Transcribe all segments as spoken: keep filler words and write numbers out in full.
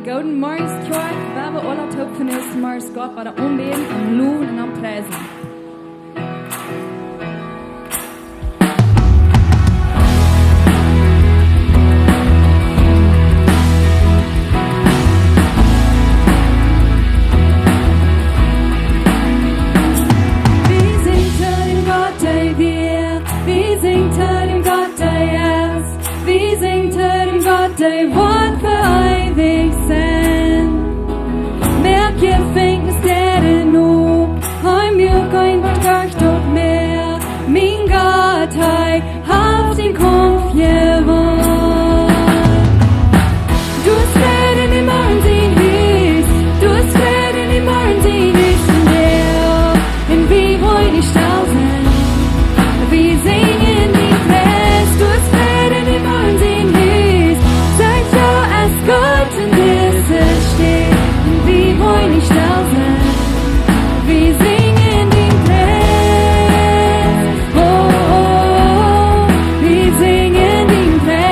Gooden Morjes, Kjoakj. Wie haben aula toop von ons Morjes Gott bie de Aunbäden un Lowen un am Priesen. Wie sinjen to däm Gott, dee wia. Wie sinjen to däm Gott, dee es. Wie sinjen to däm Gott, dee woat fa eewich sennen. Moakt jie Finjstasch opp, hee muak een Wajch derch daut Mäa. Mien Gott, hee haft dän Kaumf jewonnen. Du best Fräd en däm Harn sien Hus, du best Fräd en däm Harn sien Hus. Un wie woaren nich stell sennen, wie sinjen dän Pries. Du best Fräd en däm Harn sien Hus, saj jo, es Gott en dise Städ. Un wie woaren nich stell sennen, wie sinjen dän Pries. Oh, oh, oh, wie sinjen dän Pries.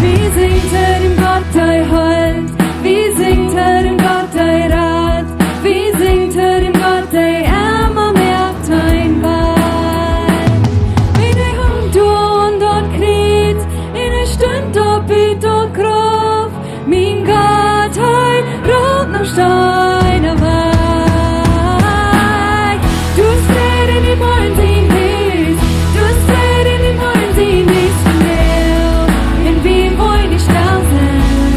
Wie sinjen to däm Gott, dee heelt. Wie sinjen to däm Gott, dee rat. Wie sinjen to däm Gott, dee emma moakt een Wajch. Wan hee hunk doa aun daut Kjriez, un hee stunt opp ut daut Grauf. Mien Gott, hee roolt noch Steena wajch. Du best Fräd en däm Harn sien Hus, du best Fräd en däm Harn sien Hus. Un wie woaren nich stell sennen,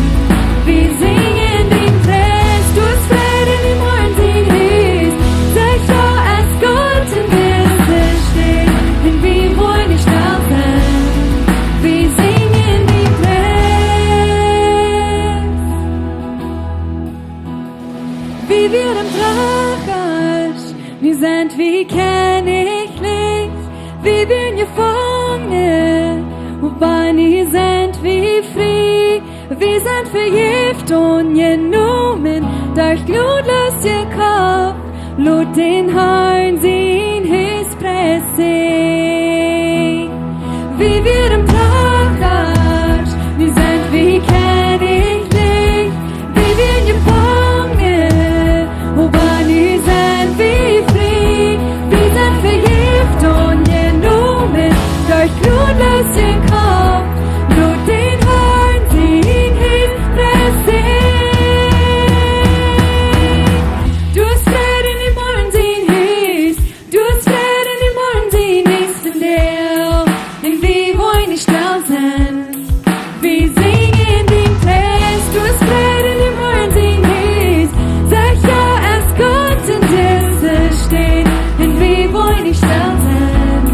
wie sinjen dän Pries. Du best Fräd en däm Harn sien Hus, saj jo, es Gott en dise Städ. Un wie woaren nich stell sennen, wie sinjen dän Pries. Wie wieren Prachasch, nu sent wie kjennichlich. Wie wieren Jefangene, oba nu sent wie frie. Wie sent vejäft un jenomen, derch Jnod loos jekoft. Lot dän Harn sien Hus Pries sinjen. Wie wieren Prachasch, nu sent wie kjennichlich. Wie wieren Jefangene, oba nu sent wie frie. Wie sent vejäft un jenomen, derch Jnod loos jekoft. Lot dän Harn sien Hus Pries sinjen. Du best Fräd en däm Harn sien Hus, du best Fräd en däm Harn sien Hus. Un wie woaren nich stell sennen, wie sinjen dän Pries. Du best Fräd en däm Harn sien Hus, saj jo, es Gott en dise Städ. Un wie woaren nich stell sennen,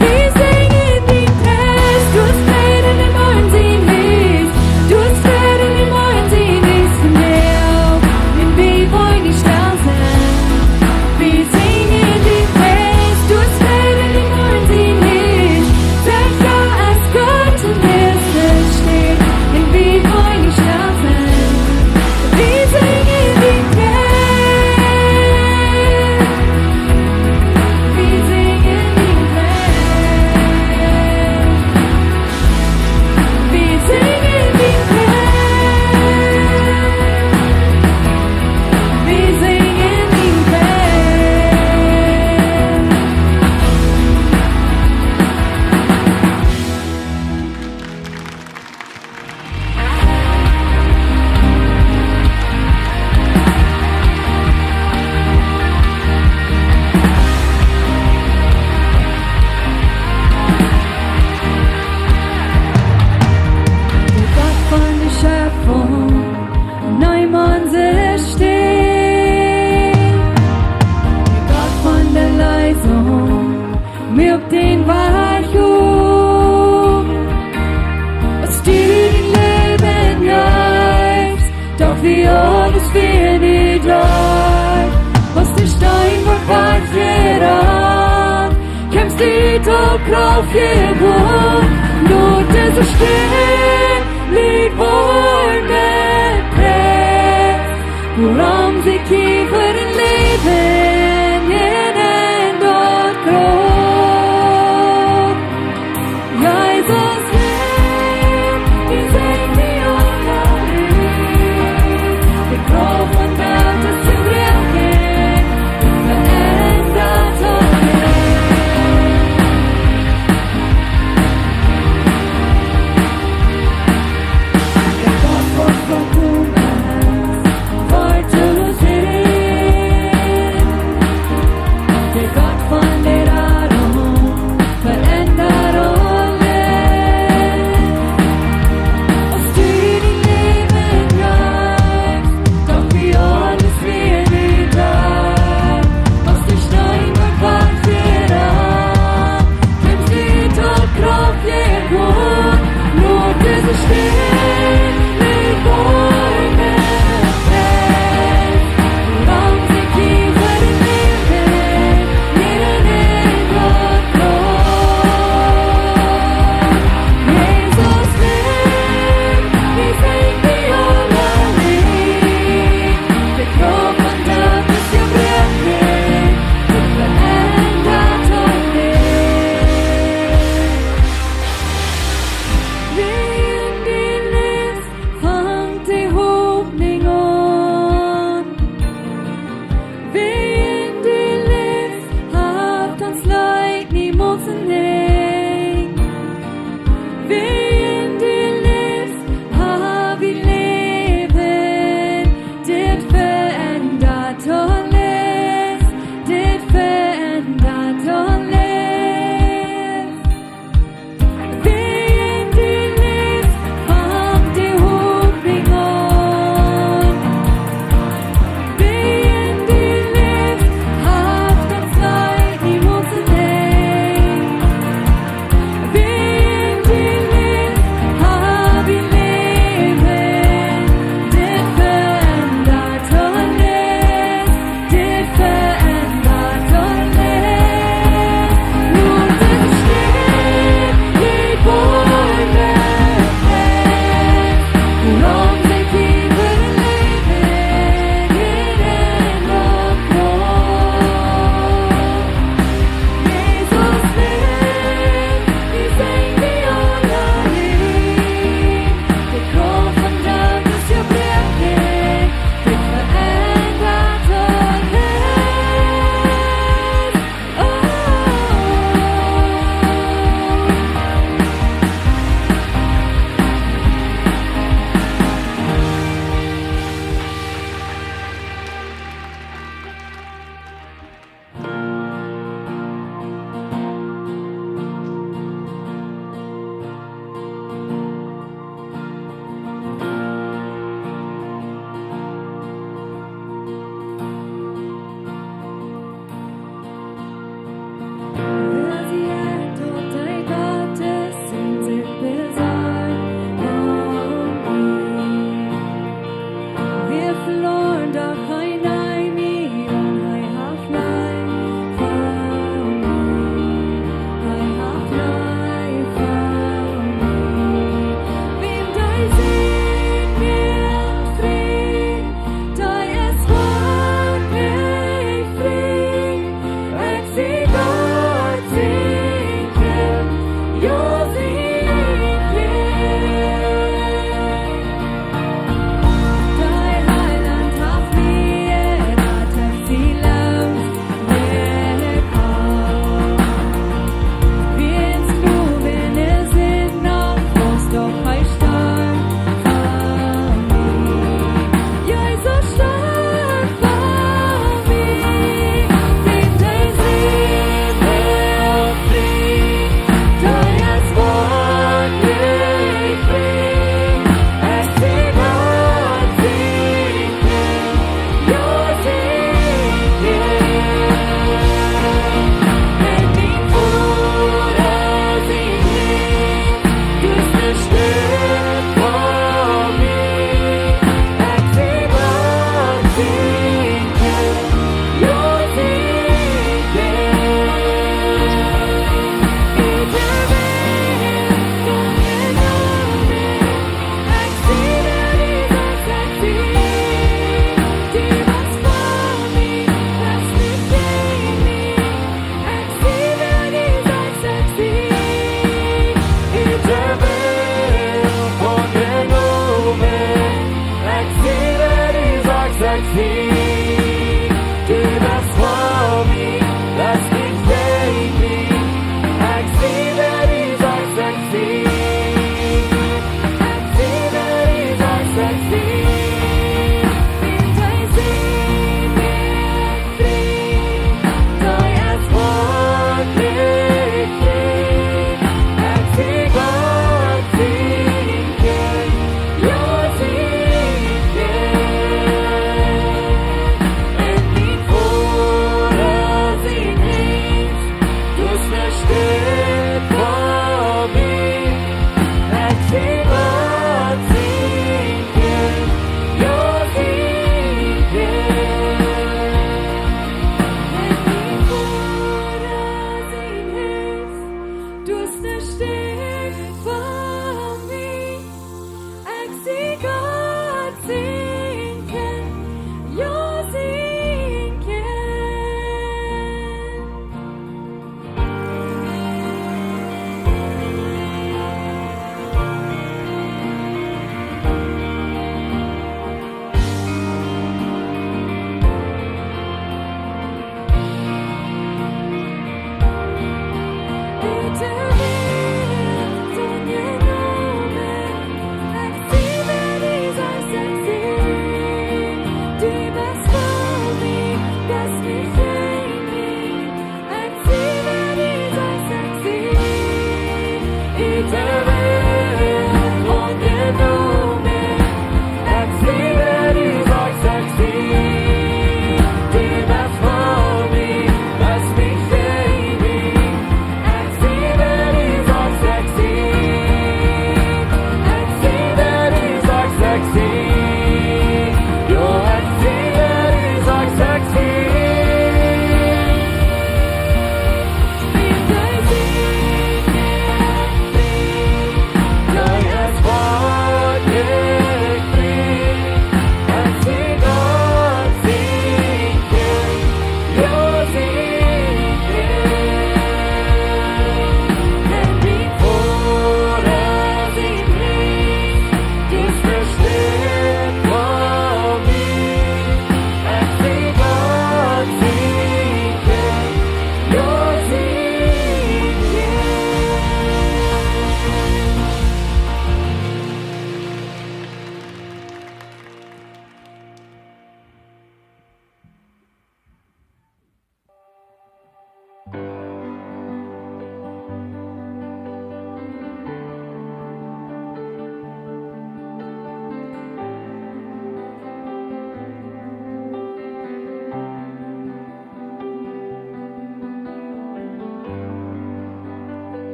wie sinjen dän Pries. Du best Fräd en däm Harn sien Hus, du best Fräd en däm Harn sien Hus. Un wie woaren nich stell sennen, wie sinjen dän Pries. Du best Fräd en däm Harn sien Hus, saj jo, es Gott en dise Städ. Un wie woaren nich stell sennen, wie sinjen dän Pries. Wie sinjen dän Pries. Wie sinjen dän Pries. Wie sinjen dän Pries. De Gott von de Schöpfung, neem onse Städ. De Gott von de Leesunk, muak dän Wajch op. Aus du dien Läwen jeefst, doch wia aules wia nich doa. Aus de Steen woat wajch jerolt, kjemst du to Krauft jewoa. Lot dise Städ Licht woaren met Pries, wuarom see kjiepen fa äa Läwen en daut Grauf. Jesus, De Gott von de Radunk verändert aules. Aus du dien Läwen jeefst, dan wia aules wada doa. Aus de Steen wort Wajch, kjemt de Todkrauft wada. Lot dise Steen nich woaren, dan sie kjeen Läwen mea.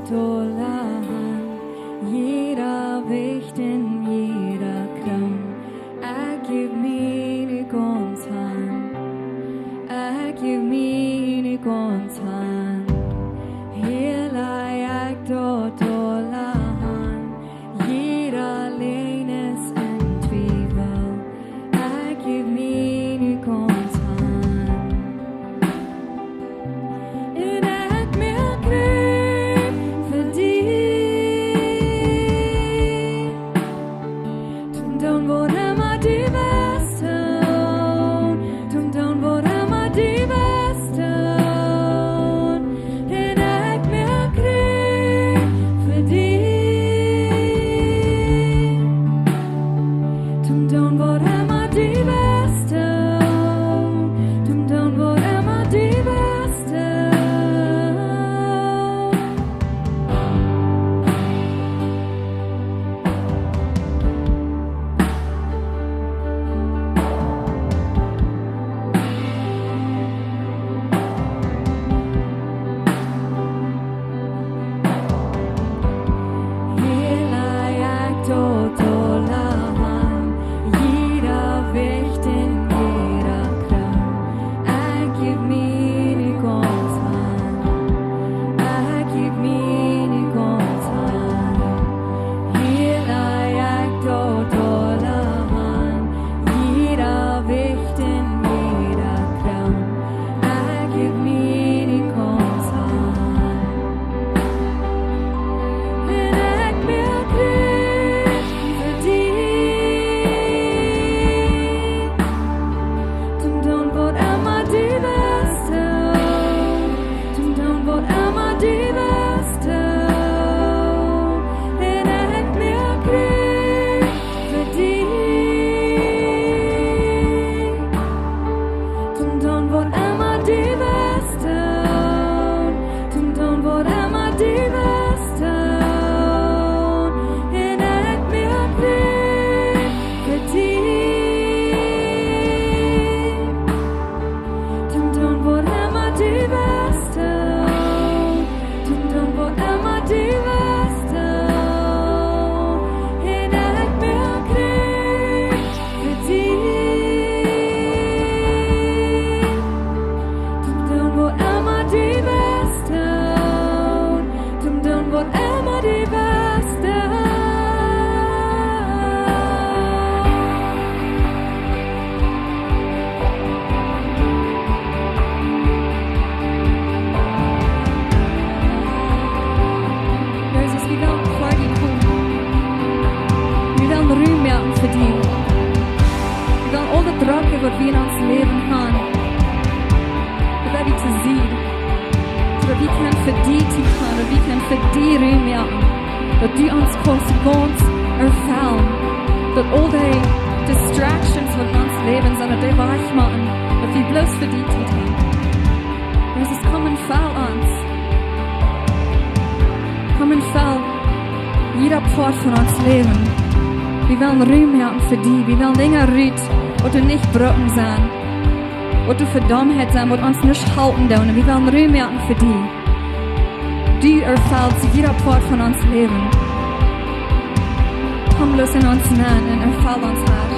doa han, jieda Wicht un jieda Kroon. Ekj jeef mie nu gaunz han. Ekj jeef mie nu gaunz han. Hia laj ekj daut aula han. Jieda Läajes un Twiewel. Ekj jeef mie nu gaunz han. Un ekj moak Rum fa die. Toom doonen waut emma du west doonen. Toom doonen waut emma du west doonen. Un ekj moak Rum fa die. Toom doonen waut emma du west doonen. Toom doonen waut emma du west doonen. Hia laj ekj daut aula han, jieda Wicht un jieda Kroon. Ekj jeef mie nu gaunz han. Ekj jeef mie nu gaunz han. Hia laj ekj daut aula han, jieda Wicht un jieda Kroon. Ekj jeef mie nu gaunz han. Un ekj moak Rum fa die. Toom doonen waut emma du west doonen. Toom doonen waut emma du west doonen. Un ekj moak Rum fa die. Toom doonen waut emma du west doonen. Toom doonen waut emma du west doonen. Un ekj moak Rum fa die. Toom doonen waut emma du west doonen. Toom doonen waut emma du west doonen. Un ekj moak Rum fa die. Toom doonen waut emma du west doonen. Toom doonen waut emma du west doonen. Jesus, wie wellen fa die komen. Wie wellen Rum moaken fa die. Wie wellen aul daut Drock, waut wie en ons Läwen han, daut wie to seenen, daut wie kjennen fa die to komen, daut wie kjennen fa die Rum moaken. Daut du ons kaust gaunz erfellen. Daut aul dee distractions, waut en ons Läwen sent, daut dee wajchmoaken, daut wie bloos fa die Tiet han. Jesus, komm un fell ons. Komm un fell jieda Poat von ons Läwen. Wie wellen Rum moaken fa die. Wie wellen Dinja rut, waut doa nich brukt to sennen, waut doa Vedommtheit sent, waut ons nich halpen doonen. Wie wellen Rum moaken fa die. Du erfellst jieda Poat von ons Läwen. Komm bloos en ons nenn un erfell ons Hart.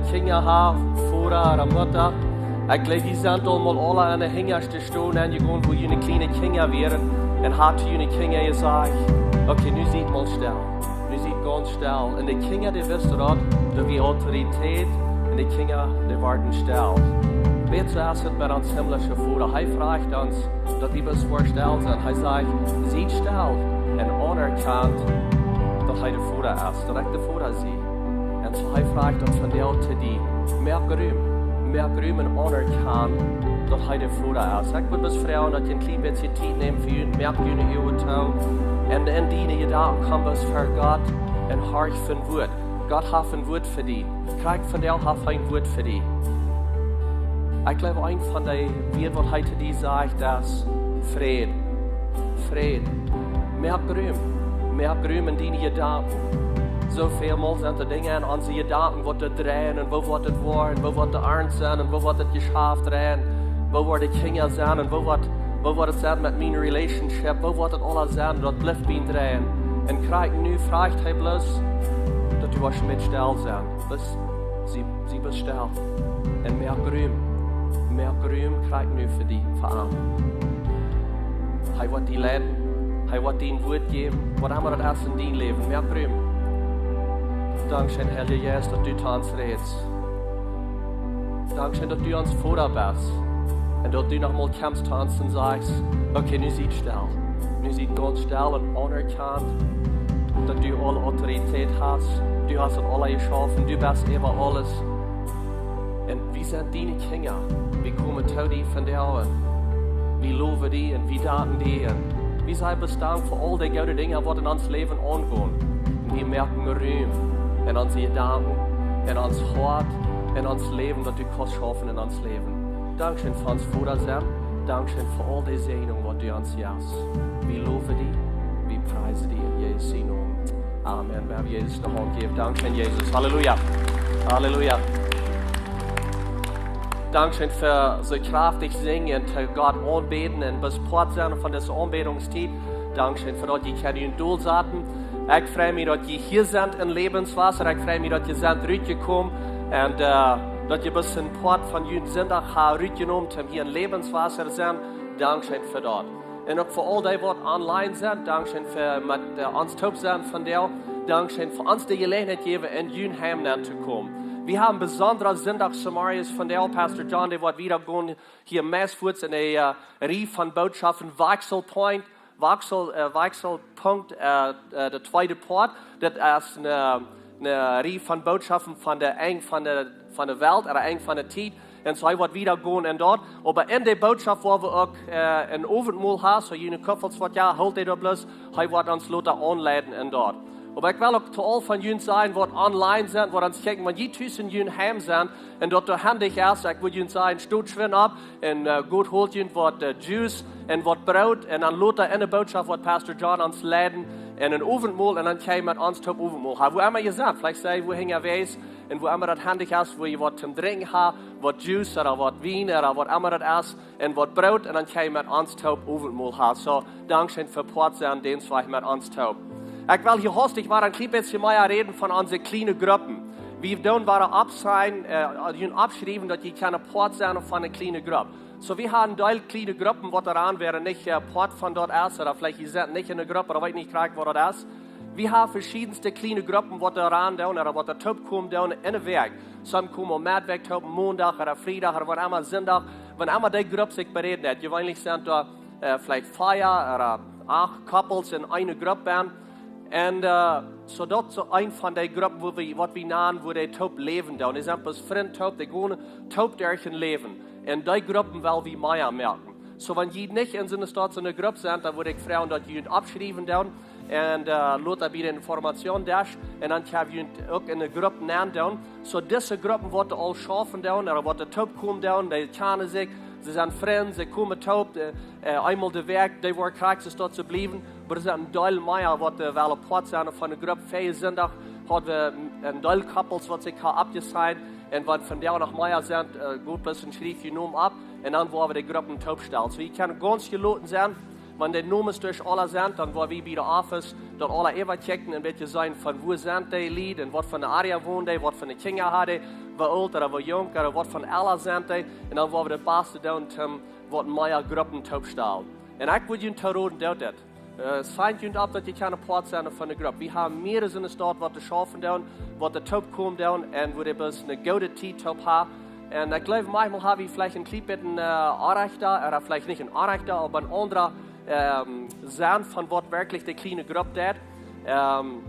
Kjinja haben, Voda ooda Mutta. Ekj jleew, jie sent aul mol aula aun de hinjaschte Stow jegonen, wua june kjliene Kjinja wieren. Un han to june Kjinja jesajcht: "Okay, nu siet mol stell. Nu siet gaunz stell." Un de Kjinja, dee wisten daut, daut wia Autoritäet. Un de Kjinja, dee wieren stell. Waut soo es et met onsen himlischen Voda? Hee froagt ons, daut wie bloos stell sent. Hee sajcht: "Siet stell un aunerkjant, daut hee de Voda es, daut ekj de Voda sie." Un soo hee froagt ons vondoag to die: Moak Rum, moak Rum un aunerkjan, daut hee de Voda es. Ekj wudd bloos froagen, daut jie een kjlien bät Tiet nämen fa junt, moakt june Uagen too. Un, un diene Jedanken kjemt bloos ver Gott un horcht sien Wuat. Gott haft een Wuat fa die. Krakjt vondoag haft hee een Wuat fa die. Ekj jleew, eent von de Wieed, waut hee to die sajcht, es Fräd. Fräd. Moak Rum. Moak Rum en diene Jedanken. Soo väl mol sent doa Dinja en onse Jedanken, waut doa dreien, un woo woat et woaren, woo woat de Arnt sennen, un woo woat et Jeschaft dreien, woo woaren de Kjinja sennen, un woo woat, woo woat et sennen met miene Relationship, woo woat et aules sennen, daut blift bie dreien. Un krakjt nu froagt hee bloos, daut du woascht met stell sennen. Bloos, sie, sie bloos stell. Un moak Rum. Moak Rum krakjt nu fa die, fa am. Hee woat die leiden. Hee woat die een Wuat jäwen. Waut emma daut es en dien Läwen. Moak Rum. Dankscheen, Heilja Jeist, daut du to ons rätst. Dankscheen, daut du ons Voda best. Un daut du noch mol kjemst to ons un sajchst: "Okay, nu siet stell. Nu siet gaunz stell un aunerkjant, daut du aule Autoritäet hast. Du hast et aules jeschaufen. Du best äwa aules. Un wie sent diene Kjinja. Wie komen to die vondoag. Wie lowen die un wie danken die. Un wie sajen bloos Dank fa aul de goode Dinja, waut en ons Läwen aungonen. Un wie moaken Rum en onse Jedanken, en ons Hoat, en ons Läwen, daut du kaust schaufen en ons Läwen. Dankscheen fa ons Voda sennen. Dankscheen fa aul de Säajnunk, waut du ons jefst. Wie lowen die, wie priesen die en Jesus sienen Nomen." Amen. Wie haben Jesus de Haunt jejäft. Dankscheen, Jesus. Halleluja. Halleluja. Dankscheen fa soo kjraftich sinjen un to Gott aunbäden un bloos Poat sennen von dise Aunbädungstiet. Dankscheen fa daut jie kjennen en Deel sennen. Ekj frei mie, daut jie hia sent en Lebenswasser. Ekj frei mie, daut jie sent trigj jekomen. Un, äh, daut jie bloos een Poat von jun Sindach haben trigj jenomen, om hia en Lebenswasser sennen. Dankscheen fa daut. Un uk fa aul dee, waut online sent, dankscheen fa met, äh, ons toop sennen vondoag. Dankscheen fa ons de Jeläajenheit jäwen, en jun Heim nenn to komen. Wie haben besondre Sindachs Samarias vondoag. Pastor John, dee woat wieda gonen hia meist fuaz en de, äh, Rieej von Bootschoften, Wechselpoint, Wechsel, äh, Wechselpunkt, äh, äh, de tweede Poat. Daut es een, een Rieej von Bootschoften von de Enj von de, von de Welt, ooda Enj von de Tiet. Un soo hee woat wieda gonen en daut. Oba en de Bootschoft, wua wie uk, äh, een Owentmol haben, soo june Kuffels waut jo, hoolt dee doa bloos, hee woat ons lota aunleiden en daut. Oba ekj well uk to aul von junt sajen, waut online sent, waut ons kjikjen, wan jie tus en jun Heim sent, un daut doa hendich es, ekj wudd junt sajen, stot schwind opp, un, äh, Gott holt junt waut, äh, Juice un waut Broot, un dan lota en de Bootschoft, waut Pastor John ons leiden, un een Owentmol, un dan kjenn jie met ons toop Owentmol haben. Wua emma jie sent, veleicht sent jie wua unjawäajes, un wua emma daut hendich es, wua jie waut to drinkjen haben, waut Juice ooda waut Wien ooda waut emma daut es, un waut Broot, un dan kjenn jie met ons toop Owentmol haben. Soo, dankscheen fa Poat sennen, dän Deenst met ons toop. Ekj well hia hastich mau een kjlien bät mea räden von onse kjliene Gruppen. Wie doonen wada oppsajen, äh, jie oppschriewen, daut jie kjennen Poat sennen von eene kjliene Grupp. Soo, wie haben een Deel kjliene Gruppen, waut doa aun wieren, nich, äh, Poat von daut es, ooda veleicht jie sent nich en eene Grupp, ooda weet nich krakjt, waut daut es. Wie haben veschiedne kjliene Gruppen, waut doa aun doonen, ooda waut doa toop komen doonen en de Wäakj. Somje komen aum Meddwäakj toop, Mondach ooda Friedach ooda waut emma, Sindach, waut emma dee Grupp sikj beräden deit. Jeweenlich sent doa, äh, veleicht vea ooda acht Couples en eene Grupp bennen. Un, äh, soo daut soo een von dee Gruppen, wua wie, waut wie nanen, wua dee toop läwen doonen. Dee sent bloos Frind toop, dee gonen toop derch äa Läwen. Un dee Gruppen well wie mea moaken. Soo, wan jie nich en soone Staut, soone Grupp sent, dan wudd ekj froagen, daut jie junt oppschriewen doonen. Un, äh, lota bie de Informationsdesk. Un dan kjenn jie junt uk en eene Grupp nandoonen. Soo, dise Gruppen, waut aul schaufen doonen, ooda waut toop komen doonen, dee kjanen sikj, see sent Frind, see komen toop, äh, äh, eemol de Wäakj, dee woaren krakjt soo doa to bliewen, oba doa sent een Deel mea, waut, äh, wellen Poat sennen von de Grupp. Väajen Sindach hauden wie een Deel Couples, waut sikj haben oppjesigned, un wan vondoag noch mea sent, äh, Gott bless un schrieft june Nomen opp, un dan woa wie de Gruppen toopstalen. Soo, jie kjennen gaunz jeloten sennen, wan de Nomes derch aula sent, dan woa wie bie de Office daut aula äwakjikjen un een bät seenen, von wua sent dee Lied un waut fa eene Area wonen dee, waut fa eene Kjinja haben dee, woo oolt ooda woo junk ooda waut fa Ella sent dee. Un dan woa wie daut baste doonen, om waut mea Gruppen toopstalen. Un ekj wudd junt to roden, doot dit. Äh, signt junt opp, daut jie kjennen Poat sennen von de Grupp. Wie haben mea en de Staut, waut to schaufen doonen, waut to toopkomen doonen, un wua dee bloos eene goode Tiet toop haben. Un ekj jleew, maunchmol hab wie veleicht een kjlien bät, äh, Onrajcht, ooda veleicht nich een Onrajcht, oba een aundra, ähm, Senn von waut werkjlich de kjliene Grupp deit. Ähm,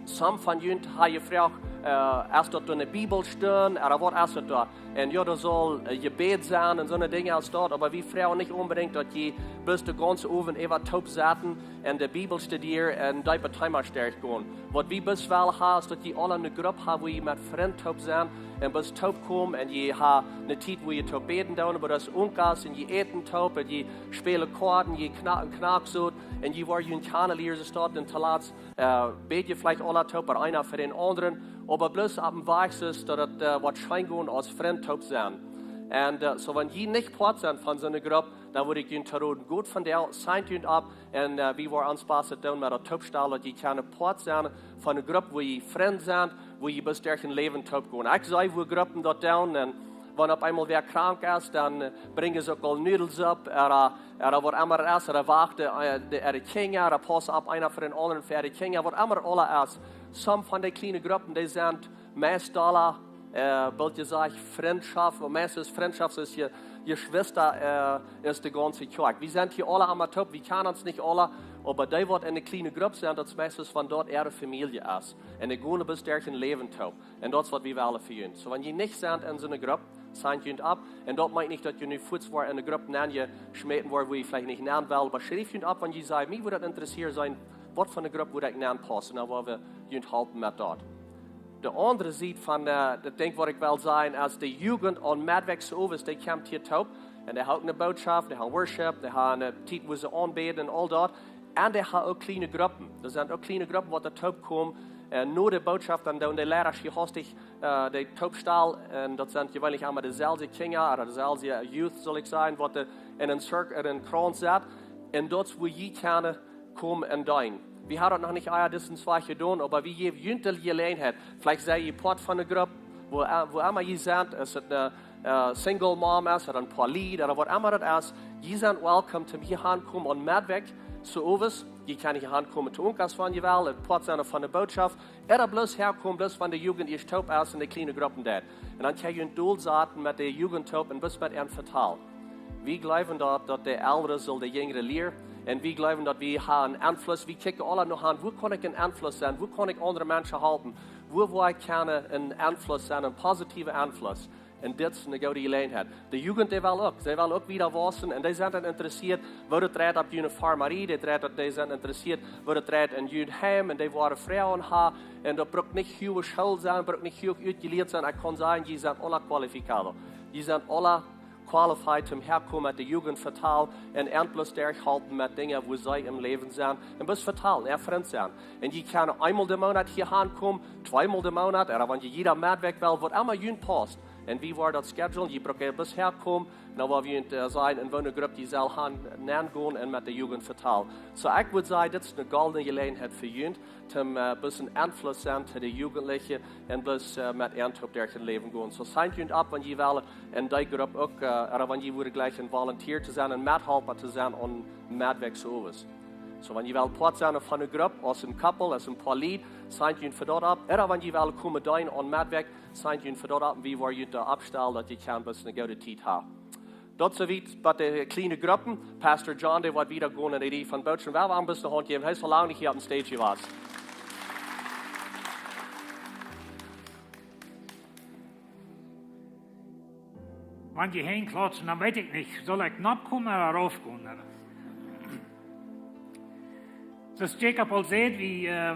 Some von junt haben jefroagt, äh, es daut doa eene Bibelstund, ooda waut es daut doa? Un jo, doa saul, äh, Jebäd sennen un soone Dinja aus daut, oba wie froagen nich onbedinjt, daut jie bloos de gaunze Owent äwa toop setten un de Bibel studieren un dee bie Thema sterk gonen. Waut wie bloos wellen haben, es daut jie aula eene Grupp haben, wua jie met Frind toop sent un bloos toopkomen un jie haben eene Tiet, wua jie toop bäden doonen, oba daut es uk aus un jie äten toop un jie spälen Koaten, jie knacken Knacksoot un jie woaren junt kjanen lieren, soo aus daut, un toolatst äh, bäd jie veleicht aula toop, eena fa dän aundren, oba bloos opp eene Wies, soo daut daut, äh, woat scheen gonen aus Frind toop sennen. Un, äh, soo, wan jie nich Poat sent von soone Grupp, dan wudd ekj junt to roden, got von doa, signt junt opp, un, äh, wie woaren ons baste doonen, om daut toopstalen, daut jie kjennen Poat sennen von eene Grupp, wua jie Frind sent, wua jie bloos derch daut Läwen toop gonen. Ekj see, wua Gruppen daut doonen, un wan opp eemol wäa krank es, dan, äh, brinjen see uk aul Nudels opp, ooda ooda waut emma et es, ooda wachten, äh, de, äare Kjinja, ooda paussen opp eena fa dän aundren, fa äare Kjinja, waut emma et aula es. Some von de kjliene Gruppen, dee sent meist aula, äh, boolt jesajcht Frintschoft, oba meist es Frintschoft es je, Jeschwista, äh, es de gaunze Kjoakj. Wie sent hia aula emma toop, wie kjanen ons nich aula, oba dee, waut en de kjliene Grupp sent, daut es meist von doa äare Famielje es. Un dee gonen bloos derch daut Läwen toop. Un daut es, waut wie wellen fa junt. Soo, wan jie nich sent en soone Grupp, signt junt opp. Un daut meent nich, daut jie nu fuaz woaren en eene Grupp nenjeschmäten woaren, wua jie veleicht nich nen wellen. Oba schrieft junt opp, wan jie sajen, mie wudd daut interessieet sennen, waut fa eene Grupp wudd ekj nenpaussen. Dan woa wie junt halpen met daut. De aundre Sied von, äh, daut Dinkj, waut ekj well sajen, es de Jugend aun Meddwäakj owes, dee kjemt hia toop. Un dee haben eene Bootschoft, dee haben Worship, dee haben eene Tiet, wua see aunbäden un aul daut. Un dee haben uk kjliene Gruppen. Doa sent uk kjliene Gruppen, waut doa toopkomen, äh, no de Bootschoft, dan doonen de Liera hia hastich, äh, dee toopstalen. Un daut sent jeweenlich emma deeselwje Kjinja, ooda deeselwje Youth, saul ekj sajen, waut doa en een Circle, en een Krauns sent. Un daut es, wua jie kjennen komen un deenen. Wie haben daut noch nich aul disen Wajch jedonen, oba wie jäwen junt de Jeläajenheit. Veleicht sie jie Poat von eene Grupp, wua, äh, wua emma jie sent, es et eene äh, single mom es, ooda een Poat Lied, ooda waut emma daut es, jie sent welcome, om hia aunkomen aun Meddwäakj, soo owes, jie kjennen hia aunkomen, to uk aus wan jie wellen, Poat sennen von de Bootschoft, ooda bloos häakomen, bloos wan de Jugend ieescht toop es un de kjliene Gruppen deit. Un dan kjenn jie junt dolsaten met de Jugend toop un bloos met an vetalen. Wie jleewen daut, daut de Elren sellen de Jinjre lieren. Un wie jleewen, daut wie haben eenen Enfluss. Wie kjikjen aula no aun, wua kaun ekj een Enfluss sennen? Wua kaun ekj aundre Menschen halpen? Wua, wua kaun ekj een Enfluss sennen, een positieven Enfluss? Un dit es eene goode Jeläajenheit. De Jugend, dee well uk. See well uk wieda wausen. Un dee sent dan interessieet, woo daut jeit opp june Farmarie, dee jeit daut, dee sent interessieet, woo daut jeit en jun Heim. Un dee woaren Froagen haben. Un daut brukt nich huach School sennen, brukt nich huach utjelieet sennen. Ekj kaun sajen, jie sent aula qualificado. Jie sent aula qualified, om häakomen met de Jugend vetalen un an bloos derchhalpen met Dinja, wua see em Läwen sent. Un bloos vetalen, äa Frint sennen. Un jie kjennen eemol de Moonat hia aunkomen, tweemol de Moonat, ooda wan jie jieda Meddwäakj wellen, waut emma junt pausst. Un wie woaren daut schedulen, jie brucken bloos häakomen, un dan woa wie junt, äh, sajen, en woone Grupp jie sellen han, nengonen un met de Jugend vetalen. Soo, ekj wudd sajen, dit es eene goldne Jeläajenheit fa junt, om, äh, bloos een Enfluss sennen to de Jugendliche un bloos, äh, met an toop derch daut Läwen gonen. Soo, signt junt opp, wan jie wellen en dee Grupp uk, äh, ooda wan jie wudden jleichen een Volunteer to sennen, een Methalpa to sennen aun Meddwäakj owes. Soo, wan jie wellen Poat sennen von eene Grupp, aus een Couple, aus een Poat Lied, signt junt fa daut opp. Ooda wan jie wellen komen deenen aun Meddwäakj, signt junt fa daut opp. Un wie woaren junt doa oppstalen, daut jie kjennen bloos eene goode Tiet haben. Daut soo wiet bie de kjliene Gruppen. Pastor John, dee woat wieda gonen en de Rieej von Bootschoft. Wie woaren am bloos eene Haunt jäwen. Hee es soo lang nich hia opp de Stage jewast. Wan jie hia klatschen, dan weet ekj nich, saul ekj nopp komen ooda rauf gonen? Soo aus Jacob aul säd, wie, äh,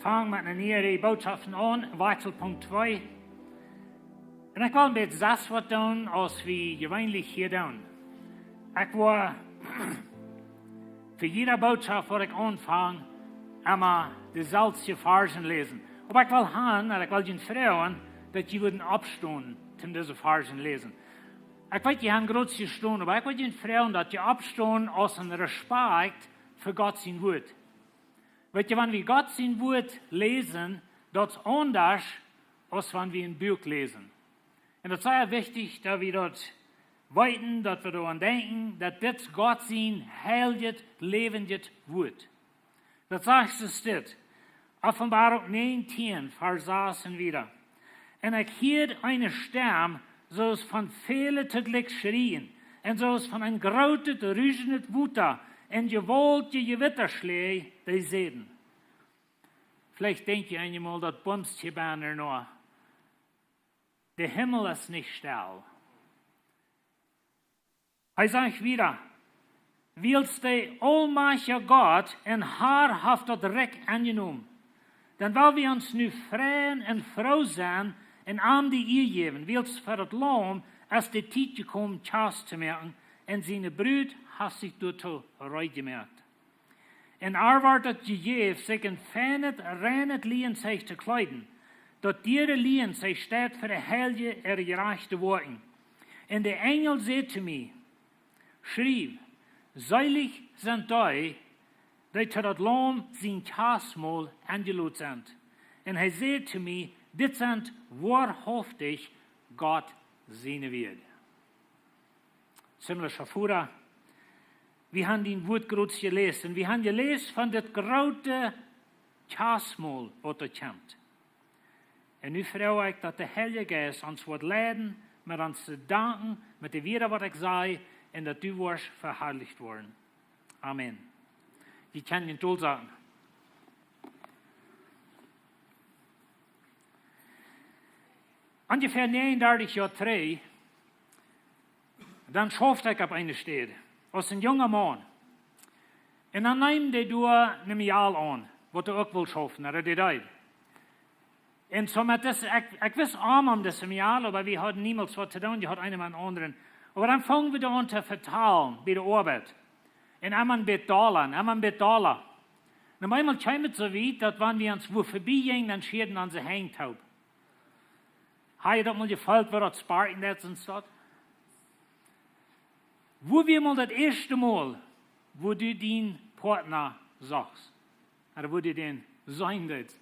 fangen met eene niee Rieej Bootschoft aun, Wajchselpunkt twee. Un ekj well een bät sest waut doonen, aus wie jeweenlich hia doonen. Ekj woa fa jiede Bootschoft, waut ekj aunfang, emma deeselwje Varzen läsen. Oba ekj well han, un ekj well junt froagen, daut jie wudden oppstonen, om dise Varzen läsen. Ekj weet, jie haben groot jestonen, oba ekj well junt froagen, daut jie oppstonen aus een Respakjt fa Gott sien Wuat. Weet jie, wan wie Gott sien Wuat läsen, daut es aundasch, aus wan wie een Buak läsen. Un daut es sea wichtich, daut wie daut weeten, daut wie doaraun denkjen, daut dit Gott sien heiljet, läwendjet Wuat. Daut sajcht soo dit, Openboarunk näajentieen, Varsch sas un wieda. Un ekj hieed eene Stemm, soo aus von väle toojlikj schrieen, un soo aus von een grootet, ruschendet Wota, un jewaultje Jewittaschläaj, dee säden. Veleicht denkj jie eenjemol, daut bumst hia benne noch. De Himmel es nich stell. Hee sajcht wieda, wiels de aulmajchtja Gott un Har haft daut Rikj aunjenomen, dan well wie ons nu freien un froo sennen un am de Ea jäwen, wiels fa daut Laum es de Tiet jekomen, Kjast to moaken, un siene Brut haft sikj doatoo reed jemoakt. Un ar wort daut jejäft, sikj en feinet, reinet Lienzeich to kjleeden, daut diere Lienzeich steit fa de Heilje äare jerajchte Woakjen. Un de Enjel säd to mie: Schriew: Seelich sent dee, dee to daut Laum sien Kjastmol enjelot sent. Un hee säd to mie: Dit sent woarhauftich Gott siene Wieed. Simle Schafura, wie haben dien Wuat groot jeläst un wie haben jeläst von dit groote Kjastmol, waut doa kjemt. Un nu froag ekj, daut de Heilje Jeist ons woat leiden, met ons to danken, met de Wieed, waut ekj saj, un daut du woascht veharlicht woaren. Amen. Jie kjennen junt tolsaten. Onjefäa näajenendartich Joa trigj, dan schaufd ekj opp eene Städ, aus een junga Maun. Un dan neem dee doa een Mejal aun, waut doa uk wull schaufen, daut deed hee. Un soo met dis, ekj, ekj wist aul om disen Mejal, oba wie hauden niemols waut to doonen, dee haud eena met dän aundren. Oba dan fungen wie doa aun to vetalen, bie de Oabeit. Un emma een bät dolla, un emma een bät dolla. Un opp eemol kjeem et soo wiet, daut wan wie ons wua verbie jinjen, dan schieden onse Henj toop. Hab jie daut mol jefeelt, woo daut sparkjen deit un soo? Wua wia mol daut ieeschte Mol, wua du dienen Partner sachst? Ooda wua du dän seenen deetst?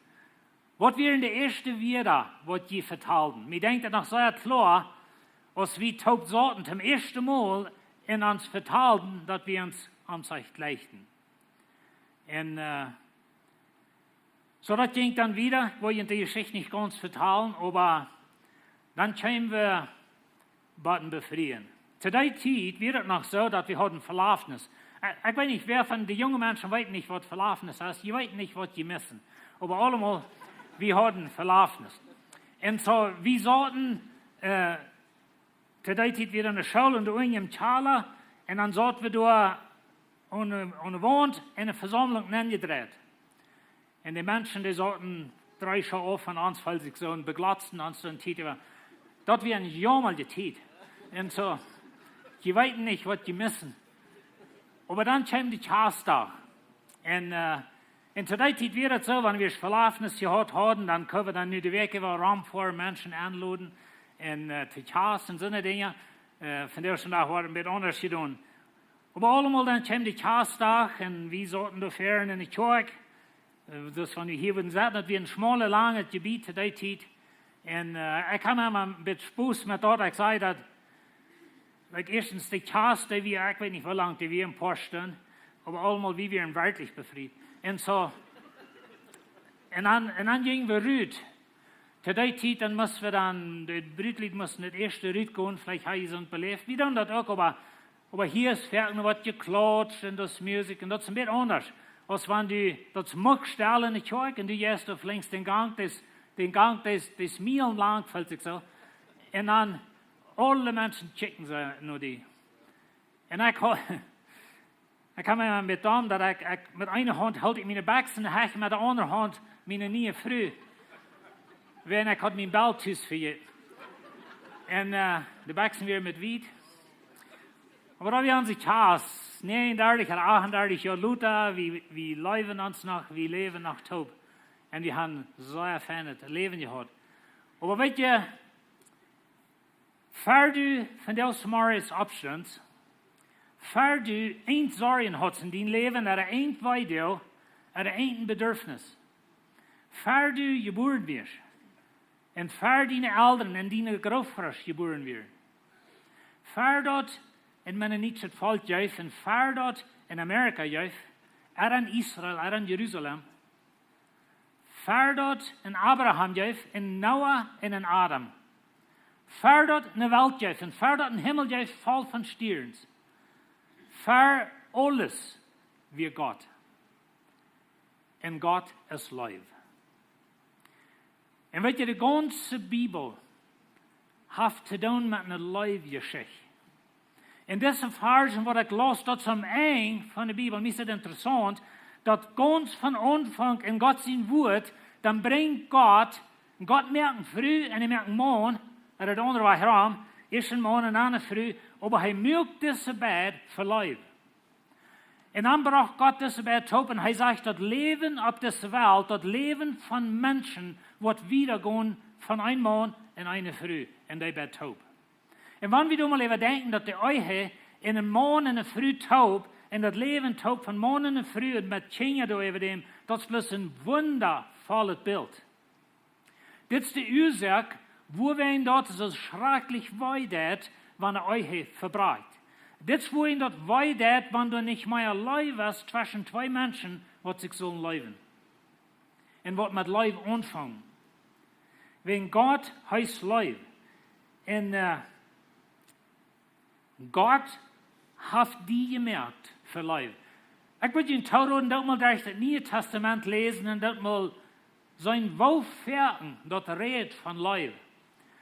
Waut wieren de ieeschte Wieed, waut jie vetalden? Mie denkjt daut noch sea kloa, aus wie toop sauten toom ieeschten Mol un ons vetalden, daut wie ons aum Zeich jlikjten. Un, äh, soo daut jinkj dan wieda, ekj well junt de Jeschicht nich gaunz vetalen, oba dan kjeemen wie bie daut Befrieen. To dee Tiet wia et noch soo, daut wie hauden Velafnis. Äh, ekj weet nich, wäa von de junge Menschen weet nich, waut Velafnis es. Jie weeten nich, waut jie missen. Oba aulemol, wie hauden Velafnis. Un soo, wie sauten, äh, to dee Tiet wia doa eene School un doa unjen em Kjalla. Un dan sauten wie doa aun de, aun de Waunt en eene Vesaumlunk nenjedreit. Un de Menschen, dee sauten dree Schoh auf von ons, feelden sikj soo un beglotzten ons soo eene Tiet äwa. Daut wia eene jaumrije Tiet. Un soo, jie weeten nich, waut jie missen. Oba dan kjeem de Kjastdach. Un, äh, un to dee Tiet wia et soo, wan wie Velafnis jehaut hauden, dan kunnen wie dan nu de Wäakj äwa romfoaren, Menschen enloden un, äh, to Kjast un soone Dinja. Äh, vondoag dän Dach woat een bät aundasch jedonen. Oba aulemol dan kjeem de Kjastdach un wie sauten doa ver en de Kjoakj. Äh, dus wan wie hia wudden sitten, daut wia een schmaulet, langet Jebied to dee Tiet. Un, äh, ekj haud emma een bät Spos met daut, ekj saj daut, like, ieeschtens de Kjast, dee wia, ekj weet nich, woo lang dee wia, een poa Stunden, oba aulemol, wie wieren werkjlich befriet. Un soo, un dan, un dan jinjen wie rut. To dee Tiet, dan musten wie dan, de Brutlied musten daut ieeschte rutgonen, veleicht hab jie soont beläft. Wie doonen daut uk, oba, oba hia es foaken noch waut jeklautscht un daut es Musikj un daut es een bät aundasch. Aus wan du, daut es muck stell en de Kjoakj un du jeist doa flinks dän Gank, daut es, dän Gank, daut es, daut es mielen lang, feelt sikj soo. Un dan, aule Menschen kjikjen soo no die. Un ekj ha-, ekj haud mie met däm, daut ekj, ekj, met eene Haunt hilt ekj miene Bekjsen, dan haud ekj met de aundre Haunt miene niee Fru. Wiels ekj haud mien Belt tus vejäten. Un, äh, de Bekjsen wieren met wiet. Oba daut wia onse Kjast. Näajenendartich ooda achtendartich Joa lota, wie, wie leewen ons noch, wie läwen noch toop. Un wie haben soo een feinet Läwen jehaut. Oba weetst du, ver du vondoag zemorjes oppstunst, ver du eene Sorj haudst en dien Läwen, ooda een Weedoag, ooda een Bedürfnis, ver du jebuaren wieescht, Un ver diene Elren un diene Grootvodasch jebuaren wieren. Ver daut een mennonietschet Volkj jeef un ver daut een Amerika jeef, ea een Israel, ea een Jerusalem. Ver daut een Abraham jeef, een Noah un een Adam. Ver daut eene Welt jeef un ver daut een Himmel jeef voll von Stierns. Ver aules wia Gott. Un Gott es Leew. Un weet jie, de gaunze Bibel haft to doonen met eene Leewjeschicht. Un dise Varschen, waut ekj laus, daut es aum Enj von de Bibel, mie es daut interessaunt, daut gaunz von Aunfank en Gott sien Wuat, dan brinjt Gott, Gott moakt eene Fru un hee moakt eenen Maun, ooda de aundre Wajch rom, ieescht een Maun un dan eene Fru, oba hee moakt dise beid fa Leew. Un dan brocht Gott dise beid toop un hee sajcht, daut Läwen opp dise Welt, daut Läwen von Menschen woat wiedagonen von een Maun un eene Fru un dee beid toop. Un wan wie doa mol äwa denkjen, daut de Ehe en een Maun un eene Fru toop un daut Läwen toop von Maun un eene Fru un met Kjinja doa äwa däm, daut es bloos een wundavollet Bilt. Dit es de Uasoak, wuarom daut soo schrakjlich wee deit, wan de Ehe vebrakjt. Dit es wuarom daut wee deit, wan doa nich mea Leew es tweschen twee Menschen, waut sikj sullen leewen. Un waut met Leew aunfangen. Wäajen Gott, hee es Leew. Un, äh, Gott haft die jemoakt fa Leew. Ekj wudd junt tooroden, daut mol derch daut Niee Tastament läsen un daut mol seenen, woo foaken daut rät von Leew.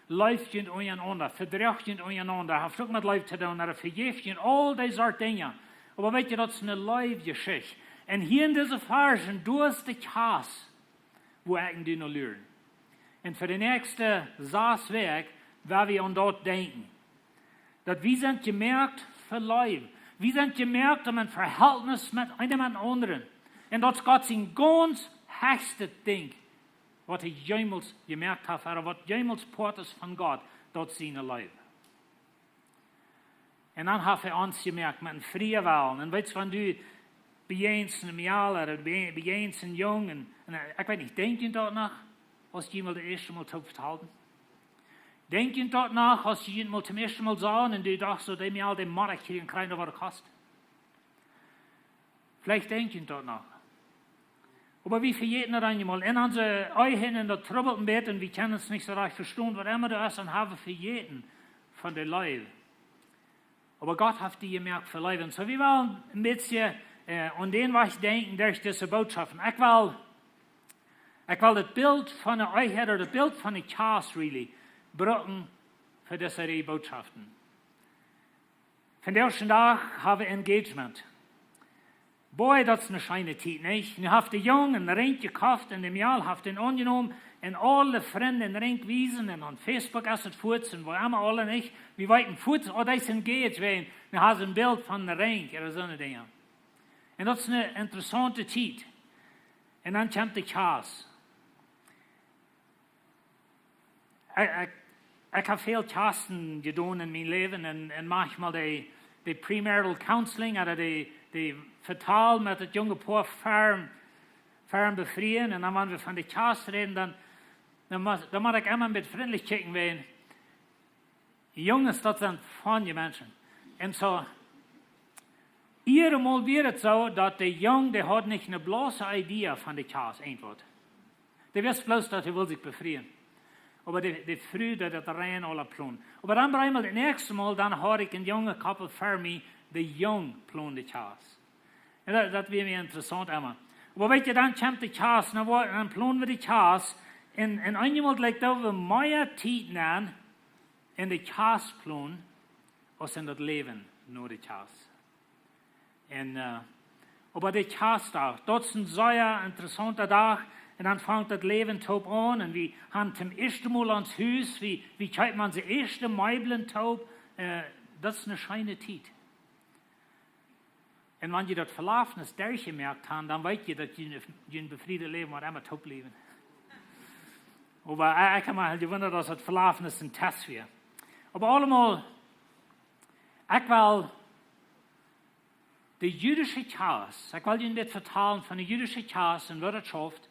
Leeft junt unjarenaunda, vedroacht junt unjarenaunda, haft uk met Leew to doonen, ooda vejäft junt, aul dee Sort Dinja. Oba weet jie, daut es eene Leewjeschicht. Un hia en dise Varschen, doa es de Kjast, wua ekj en die no luren. Un fa de näakjste sas Wäakj woa wie aun daut denkjen. Daut wie sent jemoakt fa Leew. Wie sent jemoakt om een Vehältnis met eenem met dän aundren. Un daut es Gott sien gaunz hechstet Dinkj, waut hee jemols jemoakt haft, ooda waut jemols Poat es von Gott, daut es siene Leew. Un dan haft hee ons jemoakt met een frieen Wellen. Un weetst, wan du bejäajenst een Mejal, ooda du be-, bejäajenst een Jung, un, un, äh, ekj weet nich, denkj jie daut noch, aus jie mol daut ieeschte Mol toop vetalden? Denkj jie daut noch, aus jie mol toom ieeschte Mol sagen un du dochst soo, dee Mejal, dee mott ekj kjrieen, kjrieen, waut et kost? Veleicht denkj jie daut noch. Oba wie vejäten daut eenjemol. En onse Ehen, un daut trubbelt een bät, un wie kjennen ons nich soo rajcht vestonen, waut emma daut es, un haben vejäten von de Leew. Oba Gott haft die jemoakt fa Leew. Un soo, wie wellen een bät, äh, aun dän Wajch denkjen derch dise Botschoften. Ekj well, ekj well daut Bilt von de Ehe, ooda daut Bilt von de Kjast, really, brucken fa dise Rieej Botschoften. Vondoag dän Dach haben wie Engagement. Boy, daut es eene scheene Tiet, nich? Nu haft de Jung een Ring jekoft un de Mejal haft dän aunjenomen un aule Frind dän Ring wiesen un aun Facebook es et fuaz un wua emma aule, nich? Wie weeten fuaz, oh, dee es engaged, wäajen, nu haben see een Bilt von een Ring ooda soone Dinja. Un daut es eene interessaunte Tiet. Un dan kjemt de Kjast. Ekj, ekj, ekj hab väl Kjasten jedonen en mien Läwen un, un mauntsmol de, de premarital counseling, ooda de, de Vetal met daut junge Poa ver, ver befrieen. Un dan, wan wie von de Kjast räden, dan, dan mott, dan mott ekj emma een bät frintlich kjikjen, wäajen Junges, daut sent feine Menschen. Un soo, eenjemol wia et soo, daut de Jung, dee haud nich eene bloose Idee von de Kjast, irjentwaut. Dee wist bloos, daut hee wull sikj befrieen. Oba de, de Fru, dee, daut rein aula plon. Oba dan bie mie daut näakjste Mol, dan haud ekj een junget Koppel ver mie, de Jung plond de Kjast. Un daut, daut wia mie interessaunt emma. Oba weetst, dan kjemt de Kjast, dan woat, dan plon wie de Kjast. Un, un eenjemol jlikjt daut wie mea Tiet nämen en de Kjast plonen, aus en daut Läwen no de Kjast. Un, äh, oba de Kjastdach, daut es een sea interessaunta Dach. Un dan fangt daut Läwen toop aun. Un wie haben toom ieeschte Mol ons Hus, wie, wie kjeepen onse ieeschte Meeblen toop. Äh, daut es eene scheene Tiet. Un wan jie daut Velafnis derchjemoakt haben, dan weet jie, daut jie, jie een befrieet Läwen woat emma toop bliewen. Oba, äh, ekj hab mie aul jewundat, aus daut Velafnis een Test wia. Oba aulemol, ekj well de jüdische Kjast, ekj well junt dit vetalen von de jüdische Kjast un waut et schauft.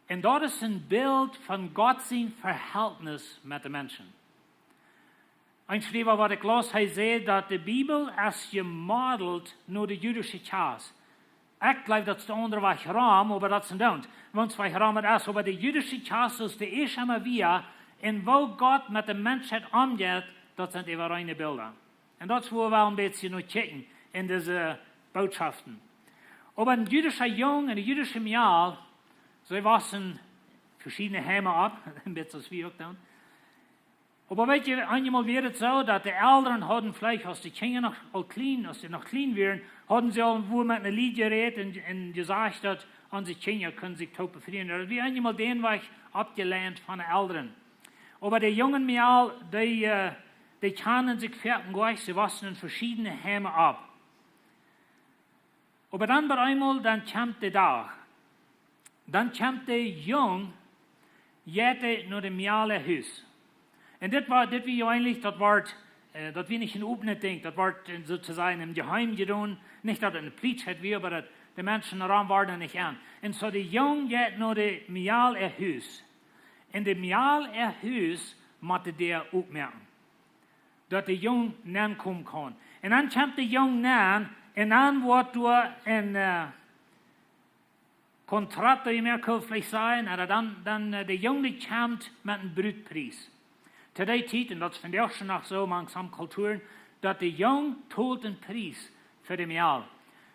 Un daut es een Bilt von Gott sien Vehältnis met de Menschen. Een Schriewa, waut ekj laus, hee säd, daut de Bibel es jemoddelt no de jüdische Kjast. Ekj jleew, daut es de aundre Wajch rom, oba daut es een Doont. Woo es Wajch rom et es, oba de jüdische Kjast es de ieeschte Mol wia, un woo Gott met de Menschheit omjeit, daut sent äwareene Bilda. Un daut es, wua wie een bät no kjikjen en dise Bootschoften. Oba een jüdischa Jung un eene jüdische Mejal, see wossen veschiedne Heime opp, een bät aus wie uk dan. Oba weet jie, eenjemol wia et soo, daut de Elren hauden veleicht, aus de Kjinja noch aul kjlien, aus see noch kjlien wieren, hauden see aul wua met eene Lied jerät un, un jesajcht, daut onse Kjinja kunnen sikj toop befrieen. Daut wia eenjemol dän Wajch aufjeleent von de Elren. Oba de junge Mejal, dee, äh, dee kjanen sikj foaken goanich, see wossen en veschiedne Heime opp. Oba dan bie eemol, dan kjemt de Dach. Dan kjemt de Jung, jeit hee no de Mejal äa Hus. Un dit wia, dit wia eejentlich, daut wort, äh, daut wia nich een opnet Dinkj, daut wort, äh, soo to sajen, em Jeheim jedonen. Nich daut et eene Plicht wia, oba daut de Menschen rom wieren nich aun. Un soo de Jung jeit no de Mejal äa Hus. Un de Mejal äa Hus mott de Däa opmoaken, daut de Jung nenkomen kaun. Un dan kjemt de Jung nen, un dan woat doa een, äh, Kontrakt, dee wie mea kunnen veleicht sajen, ooda dan, dan, äh, de Jung, dee kjemt met een Brutpries. To dee Tiet, un daut es vondoag uk noch soo mank sommje Kulturen, daut de Jung tolt een Pries fa de Mejal.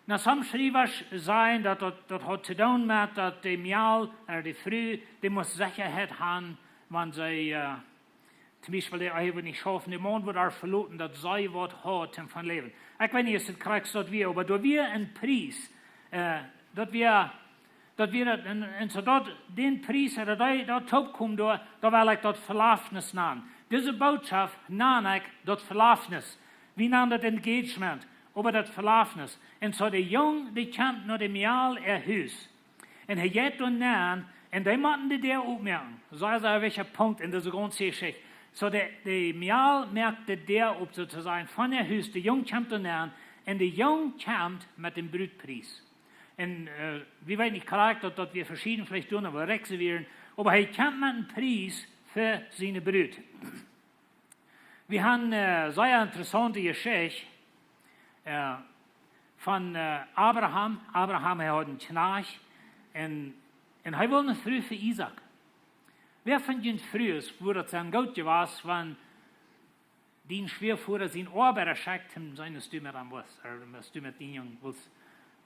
Nu, sommje Schriewa sajen, daut, daut, daut haud to doonen met daut de Mejal, ooda de Fru, dee must Sechaheit haben, wan see, äh, toom Biespel, dee hee wudd nich schaufen, de Maun wudd äa veloten, daut see waut haud toom von läwen. Ekj weet nich, aus et krakjt daut wia, oba doa wia een Pries, äh, daut wia, daut wia daut, un, un soo daut, dän Pries, äh, daut hee, daut toopkomen doa, daut well ekj daut Velafnis nanen. Dise Bootschoft nan ekj daut Velafnis. Wie nanen daut Engagement, oba daut Velafnis. Un soo de Jung, dee kjemt no de Mejal äa Hus. Un hee jeit doa nen, un dee motten de Däa opmoaken. Soo es een wichtja Punkt en dise gaunze Jeschicht. Soo de, de Mejal moakt de Däa op, soo to sajen, von äa Hus. De Jung kjemt doa nen, un de Jung kjemt met een Brutpries. Un, äh, wie weeten nich krakjt, daut, daut wia veschieden, veleicht doonen, oba rikj see wieren. Oba hee kjemt met een Pries fa siene Brut. Wie haben, äh, sea interessaunte Jeschicht, äh, von, äh, Abraham. Abraham, hee haud een Kjnajcht un, un hee wull eene Fru fa Isaak. Wäa von junt Frues wudd daut sennen goot jewast, wan dien Schwiavoda sienen Oabeida schekjt, om to seenen, aus du met am wust, ooda aus du met dän Jung wust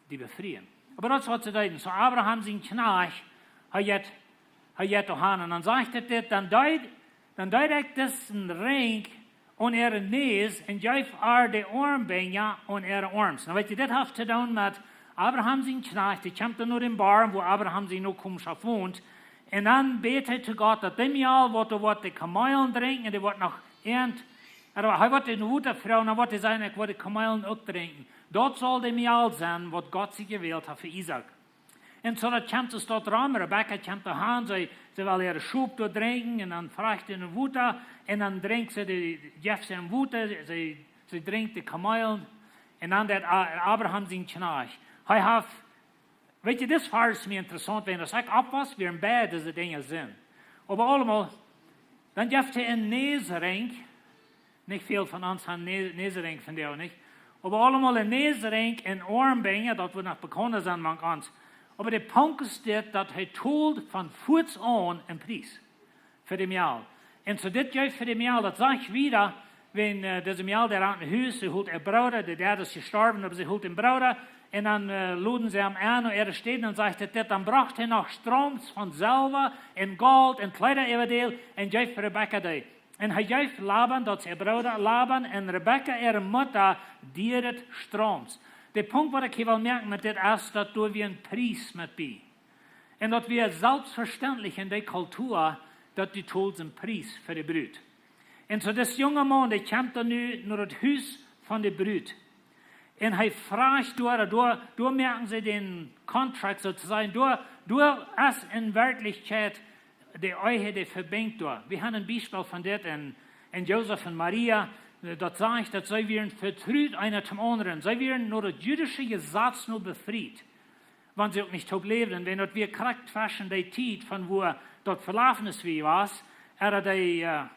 die befrieen? Oba daut es waut see deeden. Soo Abraham sien Kjnajcht, hee jeit, hee jeit doa han. Un dan sajcht et dit, dan deed, dan deed ekj disen Rinj aun äare Näs un jeef äa de Oarmbinja aun äare Oarms. Nu weet jie, dit haft to doonen met Abraham sien Kjnajcht, dee kjemt dan no dän Boajch, wua Abraham siene Nokomschoft wont. Un dan bät hee to Gott, daut dee Mejal, waut doa woat de Kameelen drinkjen, un dee woat noch äant, ooda hee woat en Wota froagen, dan woat hee sajen, ekj woa de Kameelen uk drinkjen. Daut saul de Mejal sennen, waut Gott sikj jewält haft fa Isaak. Un soo daut kjemt soo daut rom, Rebekka kjemt doa han, see, see well äare Schop doa drinkjen, un dan frajcht see no Wota, un dan drinkjt see de, jeft see am Wota, see, see drinkjt de Kameelen, un dan deit A-, Abraham sien Kjnajcht. Hee haft, weet jie, dit es fa mie interessaunt, wan aus ekj oppwoss, wieren beid dise Dinja soo. Oba aulemol, dan jeft hee een Näsrinkj, nich väl von ons haben Nä-, Näsrinkj vondoag, nich? Oba aulemol een Näsrinkj un Oarmbinja, daut woat noch bekaunda sennen mank ons. Oba de Punkt es dit, daut hee told von fuaz aun een Pries fa de Mejal. Un soo dit jeef fa de Mejal, daut sajcht wieda, wan, äh, dise Mejal, dee rand no Hus, see hold äa Brooda, de Dad es jestorwen, oba see hold dän Brooda, un dan, äh, loden see am aun no äare Städ, un sajcht et dit, dan brocht hee noch Straums von Selwa un Golt un Kjleeda äwadäl un jeef Rebekka dee. Un hee jeef Laban, daut es äa Brooda, Laban un Rebekka, äare Mutta, dieret Straums. De Punkt, waut ekj hia well moaken met dit, es, daut doa wia een Pries met bie. Un daut wia selfstvestentlich en dee Kultua, daut du tolst een Pries fa de Brut. Un soo dis junge Maun, dee kjemt dan nu no daut Hus von de Brut. Un hee frajcht doa, doa, doa moaken see dän Contract soo to sajen, doa, doa es en Werkjlichkjeit de Ehe, dee vebinjt doa. Wie haben een Biespel von dit en, en Josef un Maria, äh, daut sajcht, daut see wieren vetrut eena däm aundren. See wieren no daut jüdische Jesaz no befriet. wan see uk nich toop läwden. Wan daut wia krakjt tweschen dee Tiet von wua daut Velafnis wia, wia, ea dee, äh,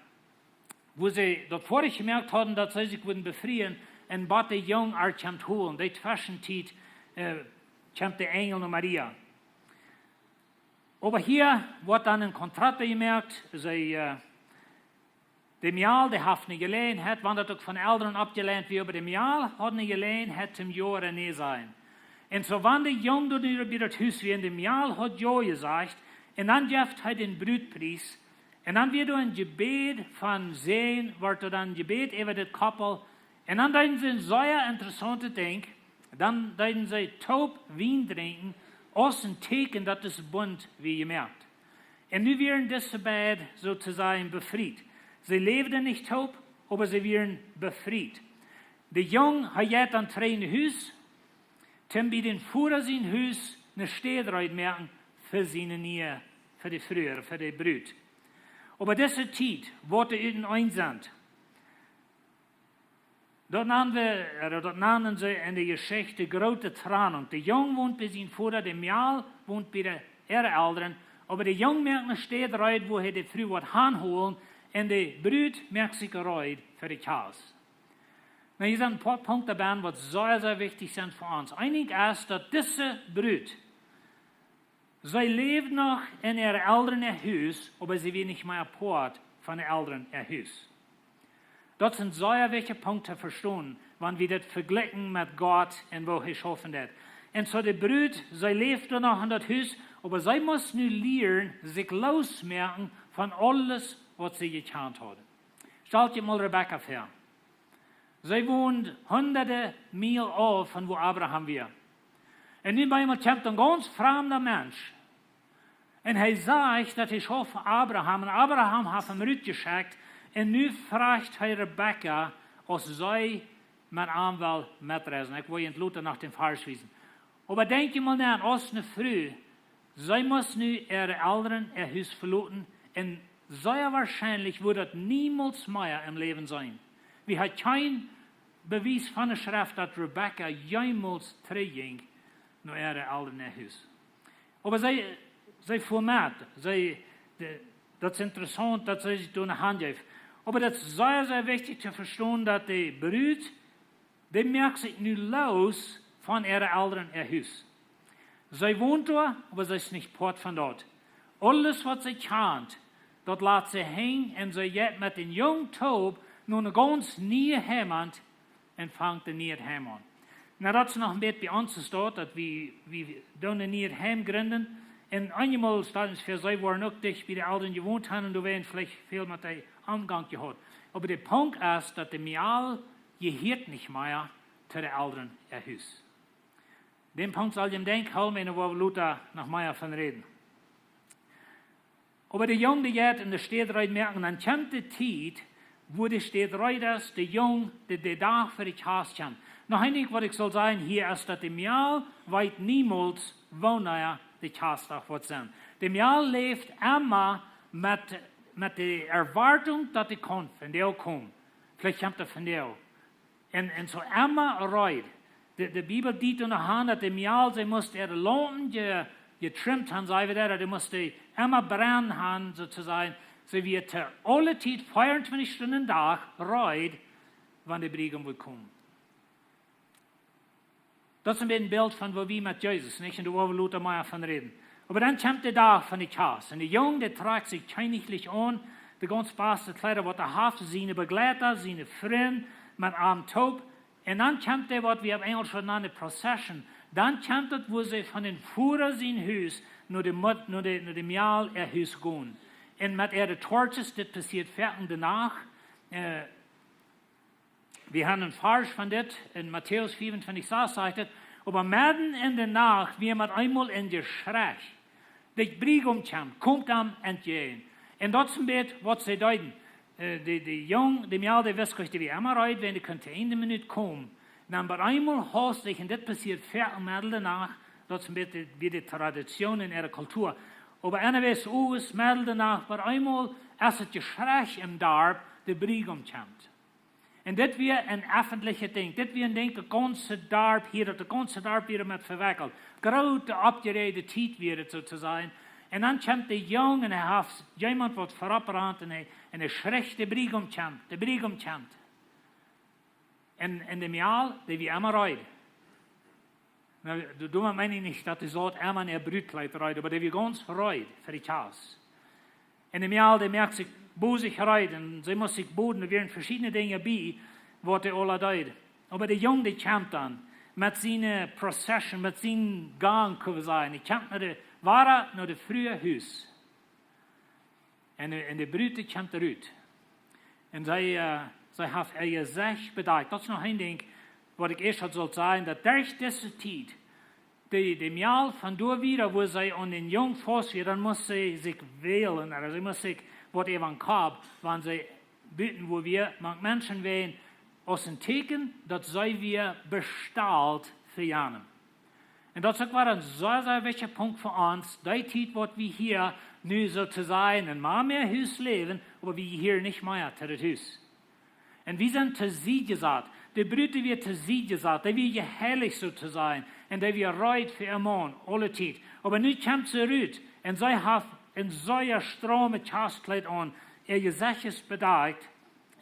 wua see daut foadich jemoakt hauden, daut see sikj wudden befrieen, un bat de Jung ar kjemt holen. Dee Tweschentiet, äh, kjemt de Enjel no Maria. Oba hia woat dan een Kontrast jemoakt. See, äh, de Mejal, dee haft ne Jeläajenheit, wan daut uk von Elren oppjeleent wia, oba de Mejal haud ne Jeläajenheit toom Jo ooda Nä sajen. Un soo wan de Jung doa nu bie daut Hus wia, de Mejal haud Jo jesajcht, un dan jeft hee dän Brutpries, un dan wia doa een Jebäd von Säajen, wort doa dan jebät äwa daut Koppel, un dan deeden see een sea interessauntet Dinkj, dan deeden see toop Wien drinkjen, aus een Tieekjen daut dis Bunt wia jemoakt. Un nu wieren dise beid soo to sajen befriet. See läwden nich toop, oba see wieren befriet. De Jung, hee jeit dan trigj no Hus, toom bie dän Voda sien Hus ne Städ reed moaken fa siene Niehe, fa de Fru, fa de Brut. Oba dise Tiet, waut doa uteneen sent, daut nanen wie, äh, daut nanen see en de Jeschicht de groote Trennunk. De Jung wont bie sien Voda, de Mejal wont bie de, äare Elren, oba de Jung moakt ne Städ reed, wua hee de Fru woat hanholen, un de Brut moakt sikj reed fa de Kjast. Nu, hia sent een poa Punkten bie, waut sea, sea wichtich sent fa ons. Een Dinkj es, daut dise Brut, see läwd noch en äare Elren äa Hus, oba see wia nich mea Poat von de Elren äa Hus. Daut sent sea wichtje Punkten to vestonen, wan wie daut vejlikjen met Gott un woo hee schaufen deit. Un soo de Brut, see läwd doa noch en daut Hus, oba see must nu lieren, sikj loosmoaken von aules, waut see jekjant haud. Stalt junt mol Rebekka väa. See wond hundade Miel auf von wua Abraham wia. Un nu bie eemol kjemt een gaunz framda Mensch. Un hee sajcht, daut hee schauft fa Abraham. Un Abraham haft am rutjeschekjt. Un nu froagt hee Rebekka, auf see met am well metreisen. Ekj well junt lota no dän Varsch wiesen. Oba denkj mol no, aus ne Fru, see must nu äare Elren äa Hus veloten, un sea woarschienlich woat daut niemols mea em Läwen sennen. Wie haben kjeen Bewies von de Schreft, daut Rebekka jemols trigjjinkj no äare Elren äa Hus. Oba see, see fua met. See, de, daut es interessaunt, daut see sikj doa ne Haunt jeef. Oba daut es sea, sea wichtich to vestonen, daut de Brut, dee moakt sikj nu loos von äare Elren äa Hus. See wont doa, oba see es nich Poat von daut. Aules, waut see kjant, daut lat see hanjen, un see jeit met dän Jung toop no ne gaunz niee Heimat un fangt een nieet Heim aun. Nu, daut es noch een bät bie ons es daut, daut wie, wie doonen een nieet Heim jrinjen. Un eenjemol stal ons väa, see woaren uk dicht bie de Elren jewont haben un doa woaren veleicht väl met dee Omgank jehaut. Oba de Punkt es, daut de Mejal jehieet nich mea to de Elren äa Hus. Dän Punkt saul jie em Denkj hoolen, un doa woa wie lota noch mea von räden. Oba de Jung, dee jeit en de Städ reed moaken, dan kjemt de Tiet, wua de Städ reed es, de Jung, de, de Dach fa de Kjast kjemt. Noch een Dinkj, waut ekj saul sajen hia, es, daut de Mejal weet niemols, wanea de Kjastdach woat sennen. De Mejal läft emma met, met de Erwartunk, daut dee kaun vondoag komen. Veleicht kjemt dee vondoag. Un, un soo emma reed. De, de Bibel diet doa noch aun, daut de Mejal, see must äare Laumpen je, jetrimmt haben, saj wie daut, dee must dee emma brennen haben, soo to sajen. See wia to aule Tiet, vea un twintich Stunden Dach, reed, wan de Briegaum wudd komen. Daut es een bät een Bilt von woo wie met Jesus, nich? Un doa woa wie lota mea von räden. Oba dan kjemt de Dach von de Kjast. Un de Jung, dee trakjt sikj kjennichlich aun, de gaunz baste Kjleeda, waut hee haft, siene Bejleida, siene Frind, met am toop. Un dan kjemt dee, waut wie opp Enjelsch nanen, de procession. Dan kjemt daut, wua see von dän Voda sien Hus no de Mut-, no de, no de Mejal äa Hus gonen. Un met äare Torches, dit passieet foaken de Nacht. Äh, wie haben een Varsch von dit, en Matäus vea un twintich sas sajcht et: Oba medden en de Nacht wia met eemol een Jeschrei: De Briegaum kjemt, komt am entjäajen. Un daut es een bät, waut see deeden. Äh, de, de Jung, de Mejal, dee wist, dee wia emma reed, wan dee kunn en eene Minut komen. Dan bie eemol haust sikj, un dit passieet foaken medden en de Nacht, daut es een bät de, wia de Tradition en äare Kultua. Oba anyways, owes medden en de Nacht, bie eemol, aus et Jeschrei em Darp: De Briegaum kjemt. Un dit wia een effentlichet Dinkj. Dit wia een Dinkj, daut gaunze Darp hia, daut gaunze Darp wia met vewekjelt. Groote oppjeräajde Tiet wia et, soo to sajen. Un dan kjemt de Jung un hee haft wäm waut verop rant un hee, un hee schriecht: "De Briegaum kjemt, de Briegaum kjemt." Un, un de Mejal, dee wia emma reed. Nu, doa, doamet meen ekj nich, daut dee soo emma en äa Brutkjleet reed, oba dee wia gaunz reed fa de Kjast. Un de Mejal, dee moakt sikj bosich reed un see must sikj boden. Doa wieren veschiedne Dinja bie, waut dee aula deed. Oba de Jung, dee kjemt dan met siene Procession, met sienen Gang, kjenn wie sajen. Dee kjemt no de, wada no de Fru äa Hus. Un de, un de Brut, dee kjemt rut. Un see, äh, see haft äa Jesecht bedakjt. Daut es noch een Dinkj, waut ekj ieescht haud sullt sajen, daut derch dise Tiet, de, de Mejal von doa wieda, wua see aun dän Jung faust wia, dan must see sikj wälen, ooda see must sikj waut äwa dän Kopp, wan see buten wua wia, mank Menschen wäa, aus een Tieekjen, daut see wia bestalt fa janem. Un daut es uk wada een sea, sea wichtja Punkt fa ons, dee Tiet, waut wie hia nu, soo to sajen, en Mama äa Hus läwen, oba wie jehieren nich mea to daut Hus. Un wie sent to Sied jesat. De Brut, dee wia to Sied jesat. Dee wia jeheilicht, soo to sajen. Un dee wia reed fa äa Maun, aule Tiet. Oba nu kjemt see rut. Un see haft een sea straumet Kjastkjleet aun. Äa Jesecht es bedakjt.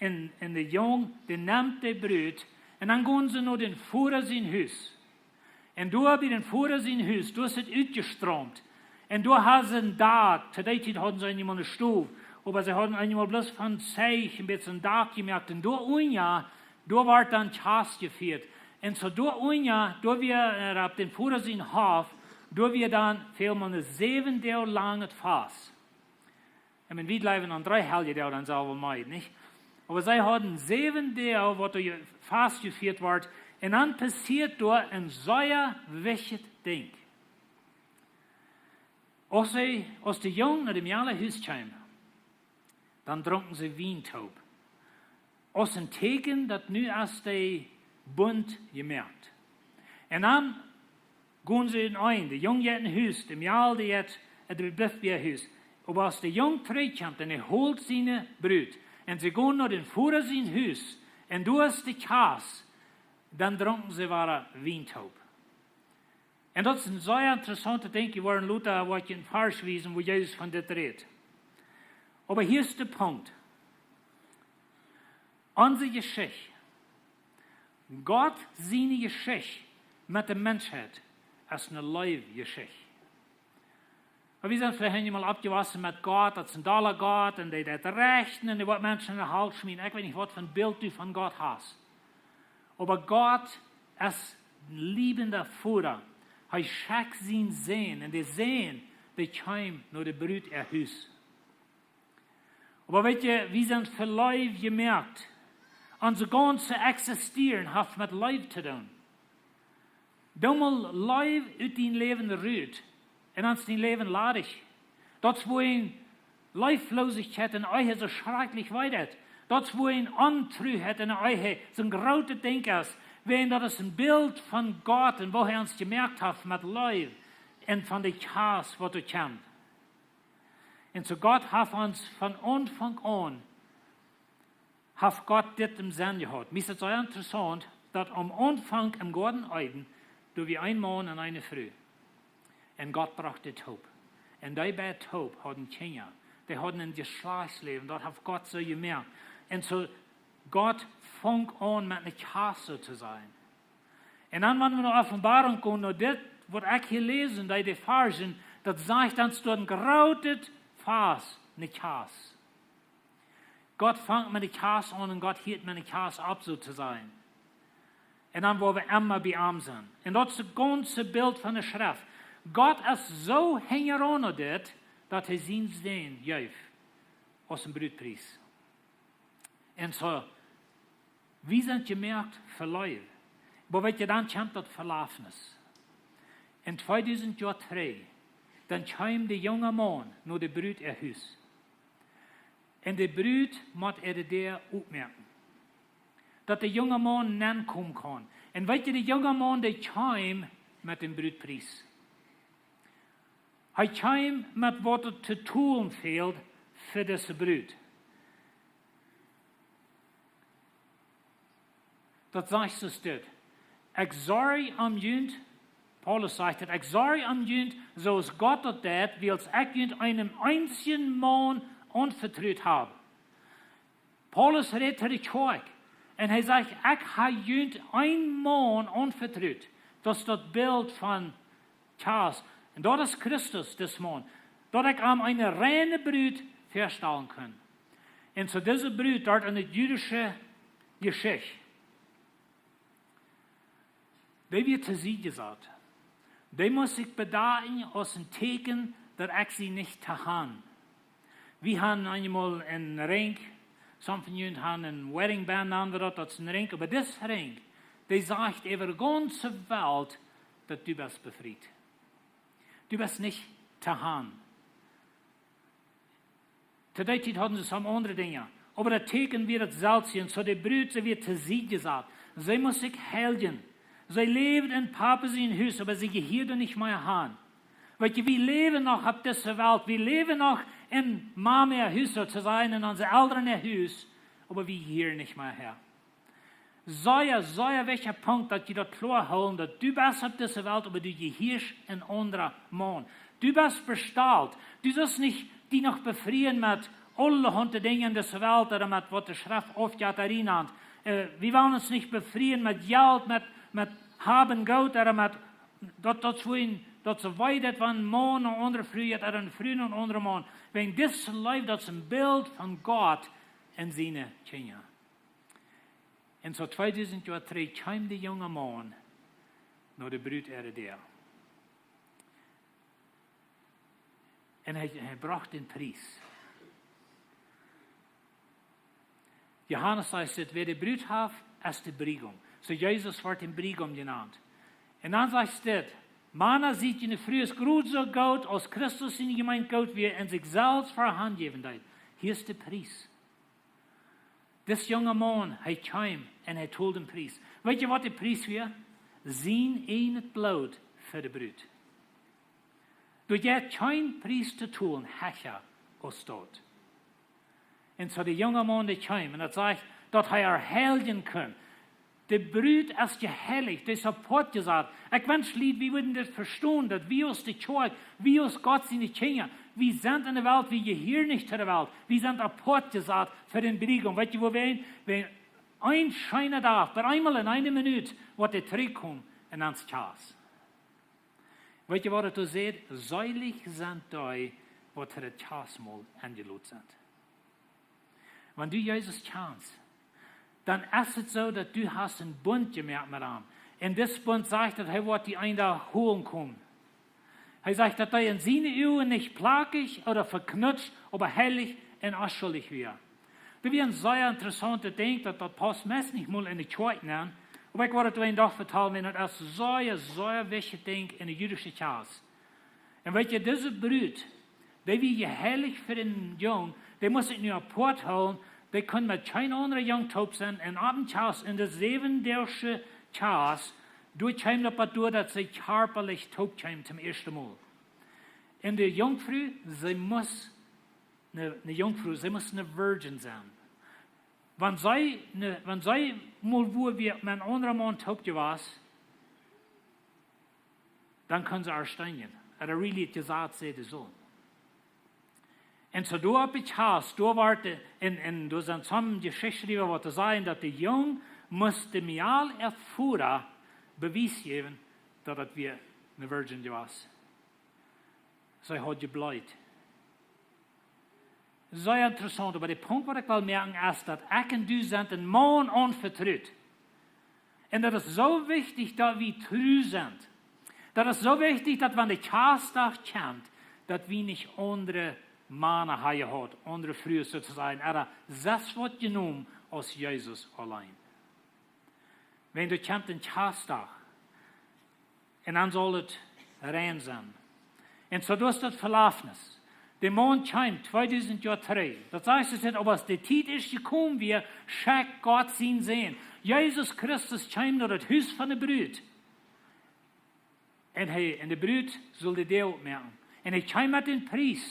Un, un de Jung, dee nemt de Brut. Un dan gonen see no dän Voda sien Hus. Un doa bie dän Voda sien Hus, doa es et utjestraumt. Un doa hauden see een Dak, to dee Tiet hauden see eenjemol eene Stow, oba see hauden eenjemol bloos von Zeich een bät een Dak jemoakt. Un doa unja, doa wort dan Kjast jefieet. Un soo doa unja, doa wia, äh, opp dän Voda sien Hoff, doa wia dan väl mol een säwen Doag langet Fast. Un wan wie jleewen aun dree Heljedoag, dan sent wie meed, nich? Oba see hauden säwen Doag, waut doa je-, Fast jefieet wort, un dan passieet doa een sea wichtjet Dinkj. Aus see, aus de Jung no de Mejal äa Hus kjeem, dan drunken see Wien toop. Aus een Tieekjen, daut nu es de Bunt jemoakt. Un dan gonen see en een, de Jung jeit en Hus, de Mejal, dee jeit, äh, dee blift bie äa Hus. Oba aus de Jung trigjkjemt un hee holt siene Brut, un see gonen no dän Voda sien Hus, un doa es de Kjast, dan drunken see wada Wien toop. Un daut es een sea interessauntet Dinkj, jie woaren lota, woa ekj een Varsch wiesen, wua Jesus von dit rät. Oba hia es de Punkt. Onse Jeschicht, Gott siene Jeschicht met de Menschheit, es eene Leew-Jeschicht. Oba wie sent veleicht eenjemol oppjewossen met Gott, daut es een dolla Gott, un dee deit rechten, un dee woat Menschen enne Hal schmieten. Ekj weet nich, waut fa een Bilt du von Gott hast. Oba Gott es een liebender Voda. Hee schekjt sienen Sän, un de Sän, dee kjeem no de Brut äa Hus. Oba weet jie, wie sent fa Leew jemoakt. Onse gaunze Existieren haft met Leew to doonen. Doo mol Leew ut dien Läwen rut, un dan es dien Läwen ladich. Daut es wuarom Leewlosigkjeit en Ehe soo schrakjlich wee deit. Daut es wuarom Ontruheit en Ehe soon grootet Dinkj es. Wiels daut es een Bilt von Gott un woo hee ons jemoakt haft met Leew un von de Kjast, waut doa kjemt. Un soo Gott haft ons von Aunfank aun, haft Gott dit em Senn jehaut. Mie es et sea interessaunt, daut aum Aunfank em Goaden Eden, doa wia een Maun un eene Fru. Un Gott brocht dee toop. Un dee beid toop hauden Kjinja. Dee hauden een Jeschlajchtsläwen. Daut haft Gott soo jemoakt. Un soo, Gott funk aun met eene Kjast, soo to sajen. Un dan, wan wie no Openboarunk gonen, no dit, waut ekj hia läs, en dee, dee Varschen, daut sajcht ons doa een grootet Fast, eene Kjast. Gott fangt met de Kjast aun un Gott hieet met de Kjast opp, soo to sajen. Un dan woa wie emma bie am sennen. Un daut es daut gaunze Bilt von de Schreft. Gott es soo hinjaraun no dit, daut hee sienen Sän jeef aus een Brutpries. Un soo, wie sent jemoakt fa Leew. Oba weet jie, dan kjemt daut Velafnis. Un tweedusent Joa trigj, dan kjeem de junge Maun no de Brut äa Hus. Un de Brut mott äa de Däa opmoaken, daut de junge Maun nenkomen kaun. Un weet jie, de junge Maun, dee kjeem met dän Brutpries. Hee kjeem met waut et to tolen fäld fa dise Brut. Daut sajcht soo dit: Ekj sorj om junt, Paulus sajcht daut, ekj sorj om junt, soo aus Gott daut deit, wiels ekj junt eenen eensjen Maun aunvetrut hab. Paulus rät to de Kjoakj un hee sajcht: Ekj hab junt eenen Maun aunvetrut. Daut es daut Bilt von Kjast. Un daut es Christus, dis Maun. Daut ekj am eene reine Brut väastalen kunn. Un soo dise Brut doa en de jüdische Jeschicht, dee wia to Sied jesat. Dee must ekj bedecken aus een Tieekjen, daut ekj see nich to han. Wie han eemol een Rinkj, some von junt han een wedding band, nanen wie daut, daut es een Rinkj, oba dis Rinkj, dee sajcht äwa de gaunze Welt, daut du best befriet. Du best nich to han. To dee Tiet hauden see some aundre Dinja. Oba daut Tieekjen wia daut selwje, un soo de Brut, see wia to Sied jesat. See must sikj heiljen. See läwd en Papa sien Hus, oba see jehieed nich mea han. Weet jie, wie läwen noch opp dise Welt. Wie läwen noch en Mama äa Hus, soo to sajen, en onse Elren äa Hus. Oba wie jehieed nich mea häa. Sea, sea wichtja Punkt, daut jie daut kloa hoolen, daut du best opp dise Welt, oba du jehieescht een aundra Maun. Du best bestalt. Du sust nich die noch befrieen met aulahaunt Dinja en dise Welt, ooda met waut de Schreft aufjeit, erinant. Äh, wie wellen ons nich befrieen met Jelt, met, met haben Goot, ooda met daut, daut soo een, daut soo wiet daut wan Maun no aundre Fru jeit, ooda eene Fru no aundre Maun. Wäajen dise Leew, daut es een Bilt von Gott en siene Kjinja. Un soo tweedusent Joa trigj kjeem de junge Maun no de Brut äare Däa. Un hee, hee brocht dän Pries. Johanes sajcht dit: Wäa de Brut haft, es de Briegaum. Soo Jesus woat de Briegaum jenant. Un dan sajcht dit: Mana, siet june Frues krakjt soo goot aus Christus siene Jemeent goot wia un sikj selfst fa ar hanjäwen deed. Hia es de Pries. Dis junge Maun, hee kjeem un hee told dän Pries. Weet jie, waut de Pries wia? Sien ieejnet Bloot fa de Brut. Doa jeit kjeen Pries to tolen hecha aus daut. Un soo de junge Maun, dee kjeem, un daut sajcht, daut hee ar heiljen kunn. De Brut es jeheilicht, dee es apoat jesat. Ekj wensch, Lied, wie wudden dit vestonen, daut wie aus de Kjoakj, wie aus Gott siene Kjinja, wie sent en de Welt, wie jehieren nich to de Welt, wie sent apoat jesat fa dän Briegaum. Weet jie, woo wie, wie een scheena Dach, oba eemol en eene Minut, woat hee trigjkomen en ons Kjast. Weet jie, waut et doa sajcht? Seelich sent dee, waut to daut Kjastmol enjelot sent. Wan du Jesus kjanst, dan es et soo, daut du hast een Bunt jemoakt met am. Un dis Bunt sajcht, daut hee woat die een Dach holen komen. Hee sajcht, daut hee en siene Uagen nich plakjich ooda veknutscht, oba heilich un onschuldich wia. Daut wia een sea interessauntet Dinkj, daut, daut paust meist nich mol en de Kjoakj nenn, oba ekj wull et een Dach vetalen, wiels daut es sea, sea wichtjet Dinkj en de jüdische Kjast. Un weet jie, dise Brut, dee wia jeheilicht fa dän Jung, dee must sikj nu apoat hoolen, dee kunn met kjeen aundra Jung toop sennen, un opp dän Kjast, en de säwendachsche Kjast, doa kjeem daut bat doa, daut see kjarpalich toop kjeemen toom ieeschten Mol. Un de Junkfru, see must, ne, ne Junkfru, see must ne Virgin sennen. Wan see, ne, wan see mol wua wia met een aundra Maun toop jewast, dan kunn see ar steenjen. Daut really et Jesaz säd, dee sull. Un soo doa opp dän Kjast, doa wort de, un, un doa sent some Jeschichten äwa waut to sajen, daut de Jung must de Mejal äa Voda Bewies jäwen, daut daut wia ne Virgin jewast. See haud jebleet. Sea interessaunt, oba de Punkt, waut ekj well moaken, es, daut ekj un du sent een Maun aunvetrut. Un daut es soo wichtich, daut wie tru sent. Daut es soo wichtich, daut wan de Kjastdach kjemt, daut wie nich aundre Mana haben, aundre Frues soo to sajen, ooda selfst waut jenomen aus Jesus auleen. Wan doa kjemt een Kjastdach, un dan saul et rein sennen. Un soo daut es daut Velafnis. De Maun kjeem tweedusent Joa trigj. Daut sajcht et, oba aus de Tiet es jekomen wia, schekjt Gott sienen Sän. Jesus Christus kjeem no daut Hus von de Brut. Un hee, un de Brut sull de Däa opmoaken. Un hee kjeem met dän Pries.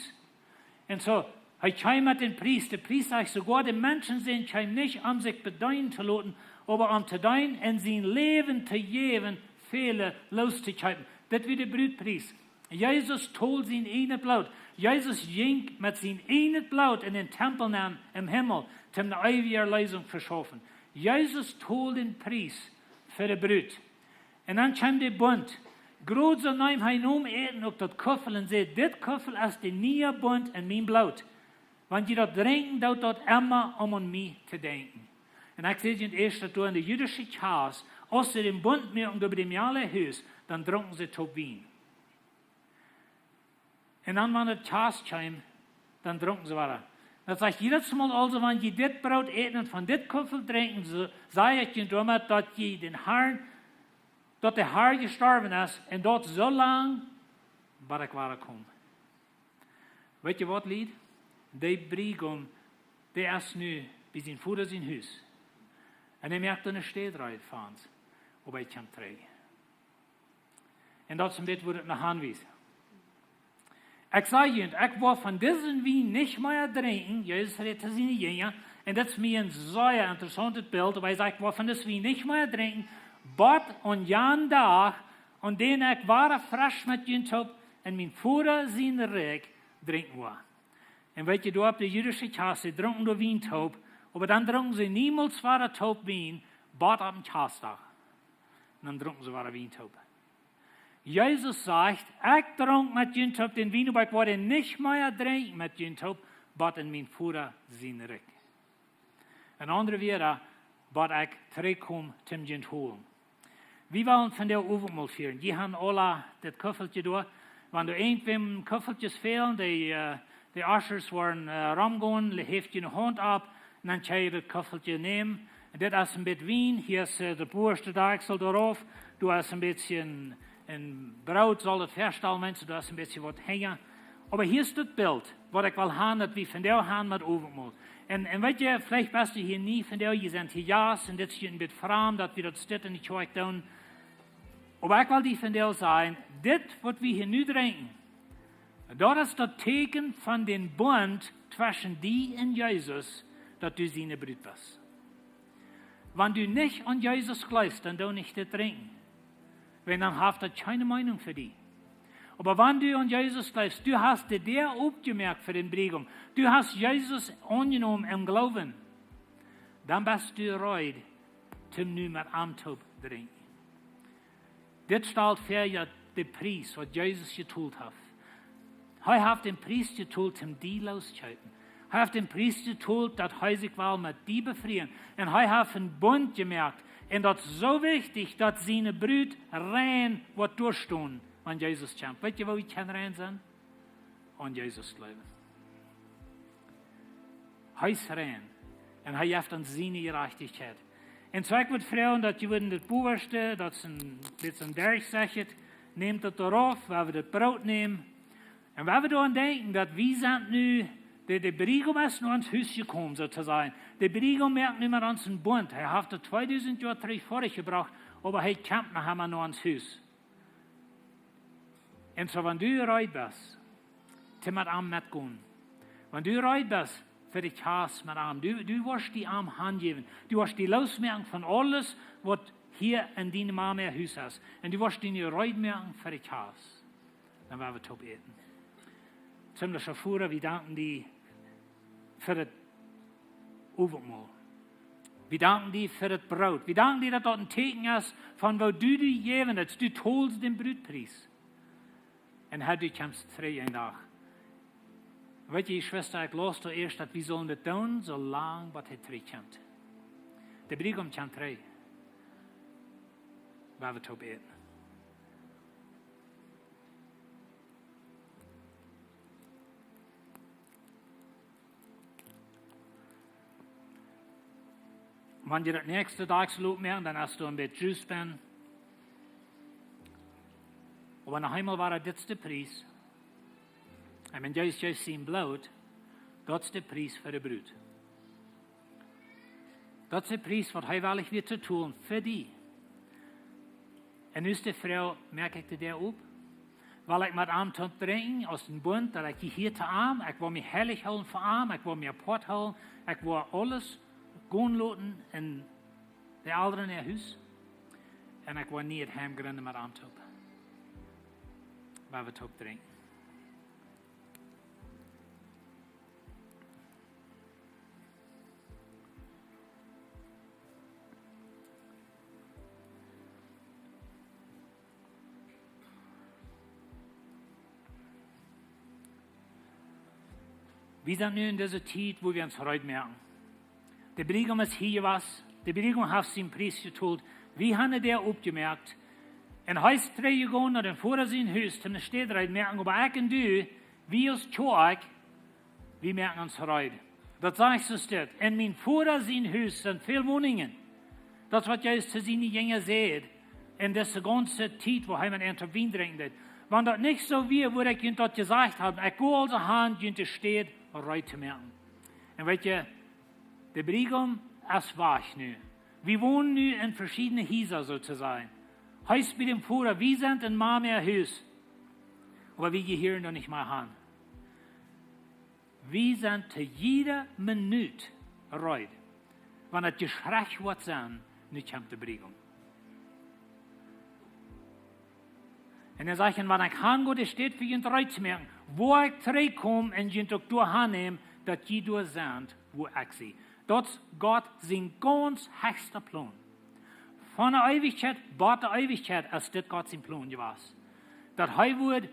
Un soo, hee kjeem met dän Pries. De Pries sajcht soogoa, de Menschensän kjeem nich om sikj bedeenen to loten, oba om to deenen un sien Läwen to jäwen, väle loos to kjeepen. Dit wia de Brutpries. Jesus told sien ieejnet Bloot. Jesus jinkj met sien ieejnet Bloot en dän Tempel nenn em Himmel, om de eewje Erleesunk to veschaufen. Jesus told dän Pries fa de Brut. Un dan kjeem de Bunt. Groot soo neem hee, neem Äten uk daut Kuffel un säd: "Dit Kuffel es de niee Bunt en mien Bloot. Wan jie daut drinkjen, doot daut emma om aun mie to denkjen." Un ekj säd junt ieescht, daut doa en de jüdische Kjast, aus see dän Bunt muaken äwa däm Jale Hus, dan drunken see toop Wien. Un dan, wan daut Kjast kjeem, dan drunken see wada. Daut sajcht, jiedet Mol aulsoo, wan jie dit Broot äten un von dit Kuffel drinkjen, soo saj ekj junt doamet, daut jie dän Harn, daut de Har jestorwen es, un daut soo lang, bat ekj wada kom. Weet jie waut, Lied? De Briegaum, dee es nu bie sien Voda sien Hus. Un hee moakt eene Städ reed fa ons, oba hee kjemt trigj. Un daut es een bät, wua daut no hanwiest. Ekj saj junt, ekj woa von disen Wien nich mea drinkjen. Jesus rät to siene Jinja. Un daut es mie een sea interessauntet Bilt, oba hee sajcht, ekj woa von disen Wien nich mea drinkjen, bat aun jan Dach, aun dän ekj wada fresch met junt toop en mien Voda sien Rikj drinkjen woa. Un weet jie, doa opp de jüdische Kjast, see drunken doa Wien toop, oba dan drunken see niemols wada toop Wien, bat opp dän Kjastdach. Un dan drunken see wada Wien toop. Jesus sajcht: "Ekj drunk met junt toop dän Wien, oba ekj woa dän nich mea drinkjen met junt toop, bat en mien Voda sien Rikj." En aundre Wieed, bat ekj trigjkom toom junt holen. Wie wellen vondoag Owentmol fieren. Jie han aula daut Kuffeltje doa. Wan doa irjentwäm Kuffeltjes fälen, de, äh, de Ushers woaren, äh, romgonen, le-, häft june Haunt opp, un dan kjenn jie daut Kuffeltje nämen. Un dit es een bät Wien, hia es, äh, de bowaschte Dakjsel doaropp, doa es een bät een, een Broot, saul daut väastalen, Mensch, doa es een bät waut henjen. Oba hia es daut Bilt, waut ekj well han, daut wie vondoag han met Owentmol. Un, un weet jie, veleicht best du hia nie vondoag, jie sent hia Jast, un dit es junt een bät framd, daut wie daut dit en de Kjoakj doonen. Oba ekj well die vondoag sajen, dit, waut wie hia nu drinkjen, daut es daut Tieekjen von dän Bunt tweschen die un Jesus, daut du siene Brut best. Wan du nich aun Jesus jleefst, dan doo nich dit drinkjen. Wiels dan haft daut kjeene Meenunk fa die. Oba wan du aun Jesus jleefst, du hast de Däa opjemoakt fa dän Briegaum, du hast Jesus aunjenomen em Gloowen, dan best du reed, toom nu met am toop drinkjen. Dit stalt väa, jo, dän Pries, waut Jesus jetolt haft. Hee haft dän Pries jetolt, om die loos to kjeepen. Hee haft dän Pries jetolt, daut hee sikj well met die befrieen. Un hee haft een Bunt jemoakt. Un daut es soo wichtich, daut siene Brut rein woat doa stonen, wan Jesus kjemt. Weet jie, woo jie kjennen rein sennen? Aun Jesus jleewen. Hee es rein. Un hee jeft ons siene Jerajchtichkjeit. Un soo ekj wudd froagen, daut jie wudden daut bowaschte, daut es een, dit es een Derchsechet, nämt daut doaropp, wua wie daut Broot nämen. Un wua wie doaraun denkjen, daut wie sent nu, de, de Briegaum es no ons Hus jekomen, soo to sajen. De Briegaum moakt nu met ons een Bunt. Hee haft daut tweedusent Joa trigj foadich jebrocht, oba hee kjemt noch emma no ons Hus. Un soo, wan du reed best, toom met am metgonen. Wan du reed best fa de Kjast met am, du, du woascht die am hanjäwen. Du woascht die loosmoaken von aules, waut hia en diene Mama äa Hus es. Un du woascht die nu reed moaken fa de Kjast. Dan woa wie toop äten. Himmlischa Voda, wie danken die fa daut Owentmol. Wie danken die fa daut Broot. Wie danken die, daut daut een Tieekjen es von waut du die jäwen deetst. Du tolst dän Brutpries. Un Herr, du kjemst trigj een Dach. Weet jie, Jeschwista, ekj läs doa ieescht, daut wie sellen daut doonen, soo lang waut hee trigj kjemt. De Briegaum kjemt trigj. Woa wie toop äten. Wan jie daut näakjste Dach loten moaken, dan es doa een bät Juice bie. Oba noch eemol wada, dit es de Pries. Un wan Jesus jeft sien Bloot, daut es de Pries fa de Brut. Daut es de Pries, waut hee wellich wia to tolen fa die. Un nu es de Froag, moak ekj de Däa op? Well ekj met am toop drinkjen aus een Bunt, daut ekj hia to am, ekj well mie heilich hoolen fa am, ekj well mie apoat hoolen, ekj well aules gonen loten un de Elren äa Hus. Un ekj woa nu daut Heim jrenden met an toop. Woa wie toop drinkjen. Wie sent nu en dise Tiet, wua wie ons reed moaken. De Briegaum es hia jewast. De Briegaum haft sienen Pries jetolt. Wie haben de Däa opjemoakt. Un hee es trigjjegonen no dän Voda sien Hus, om de Städ reed moaken. Oba ekj un du, wie aus Kjoakj, wie moaken ons reed. Daut sajcht soo dit: En mien Voda sien Hus sent väl Woninjen. Daut es waut Jesus to siene Jinja säd. En dise gaunze Tiet, wua hee met an toop Wien drinkjen deed. Wan daut nich soo wia, wudd ekj junt daut jesajcht haben. Ekj go aulsoo han, junt de Städ reed to moaken. Un weet jie, de Briegaum es wajch nu. Wie wonen nu en veschiedne Hiesa, soo to sajen. Hee es bie däm Voda, wie sent en Mama äa Hus. Oba wie jehieren doa nich mea han. Wie sent to jiede Minut reed. Wan daut Jeschrei woat sennen, nu kjemt de Briegaum. Un hee sajcht: Wan ekj han go, de Städ fa junt reed to moaken, woa ekj trigjkomen un junt uk doa han nämen, daut jie doa sent, wua ekj sie. Daut es Gott sien gaunz hechsta Plon. Von de Eewichkjeit bat de Eewichkjeit es dit Gott sien Plon jewast. Daut hee wudd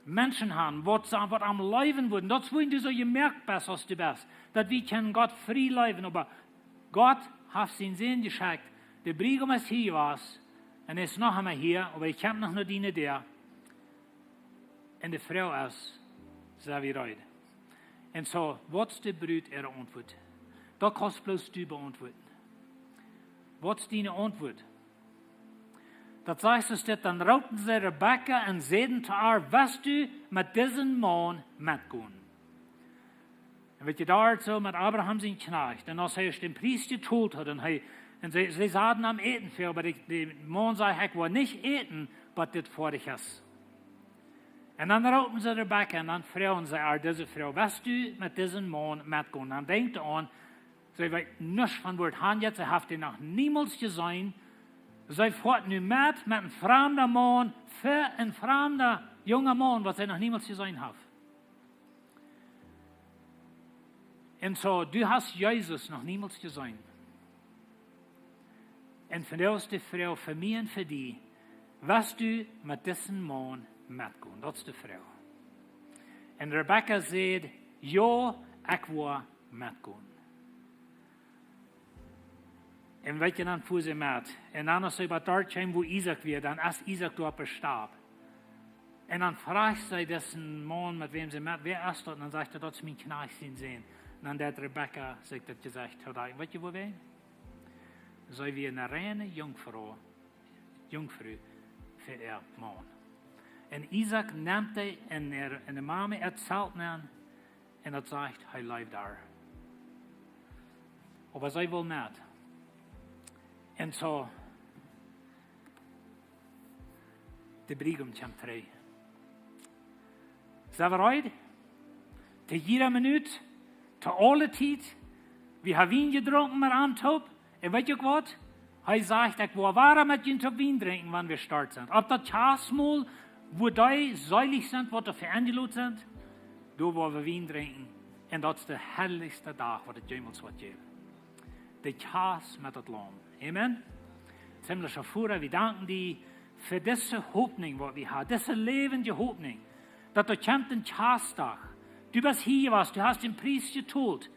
Menschen han, waut, waut am leewen wudden. Daut es, wuarom du soo jemoakt best, aus du best. Daut wie kjennen Gott frie leewen, oba Gott haft sienen Sän jeschekjt. De Briegaum es hia jewast. Un hee es noch emol hia, oba hee kjemt noch no diene Däa. Un de Froag es, sent wie reed? Un soo, waut es de Brut äare Auntwuat? Daut kaust bloos du beauntwuaden. Waut es diene Auntwuat? Daut sajcht soo dit: Dan roopten see Rebekka un säden to äa: West du met disen Maun metgonen? Un weet jie, doa soo met Abraham sien Kjnajcht. Un aus hee dän Pries jetolt haud, un hee, un see, see saten am Äten väa, oba de, de Maun säd: Ekj woa nich äten, bat dit foadich es. Un dan roopten see Rebekka un dan froagen see äa dise Froag: West du met disen Maun metgonen? Dan denkjt aun, see weet nuscht von wua et hanjeit, see haft dän noch niemols jeseenen. See foat nu met, met een framda Maun, fa een framda junga Maun, waut see noch niemols jeseenen haft. Un soo, du hast Jesus noch niemols jeseenen. Un vondoag es de Froag fa mie un fa die: West du met disen Maun metgonen? Daut es de Froag. Un Rebekka säd: Jo, ekj woa metgonen. Un weet jie, dan fua see met. Un dan, aus see bie doa kjeem, wua Isaak wia, dan es Isaak doa opp de Stap. Un dan froagt see disen Maun, met wäm see met, wäa es daut? Un dan sajcht hee: Daut es mien Kjnajcht sien Sän. Un dan deed Rebekka sikj daut Jesecht todakjen. Weet jie wuarom? See wia eene reine Junkfru, Junkfru fa äa Maun. Un Isaak nemt dee en äa, en de Mama äa Zelt nenn, un daut sajcht, hee leeft doa. Oba see well met. Un soo, de Briegaum kjemt trigj. Sent wie reed? To jiede Minut, to aule Tiet. Wie haben Wien jedrunken met am toop. Un weet jie uk waut? Hee sajcht: Ekj woa wada met junt toop Wien drinkjen, wan wie stoakj sent. Opp daut Kjastmol, wua dee seelich sent, waut doa fa enjelot sent, doa woa wie Wien drinkjen. Un daut es de harlichsta Dach, waut et jemols woat jäwen. De Kjast met daut Laum. Amen. Himmlischa Voda, wie danken die fa dise Hopninj, waut wie haben, dise läwendje Hopninj, daut doa kjemt een Kjastdach. Du best hia jewast, du hast dän Pries jetolt.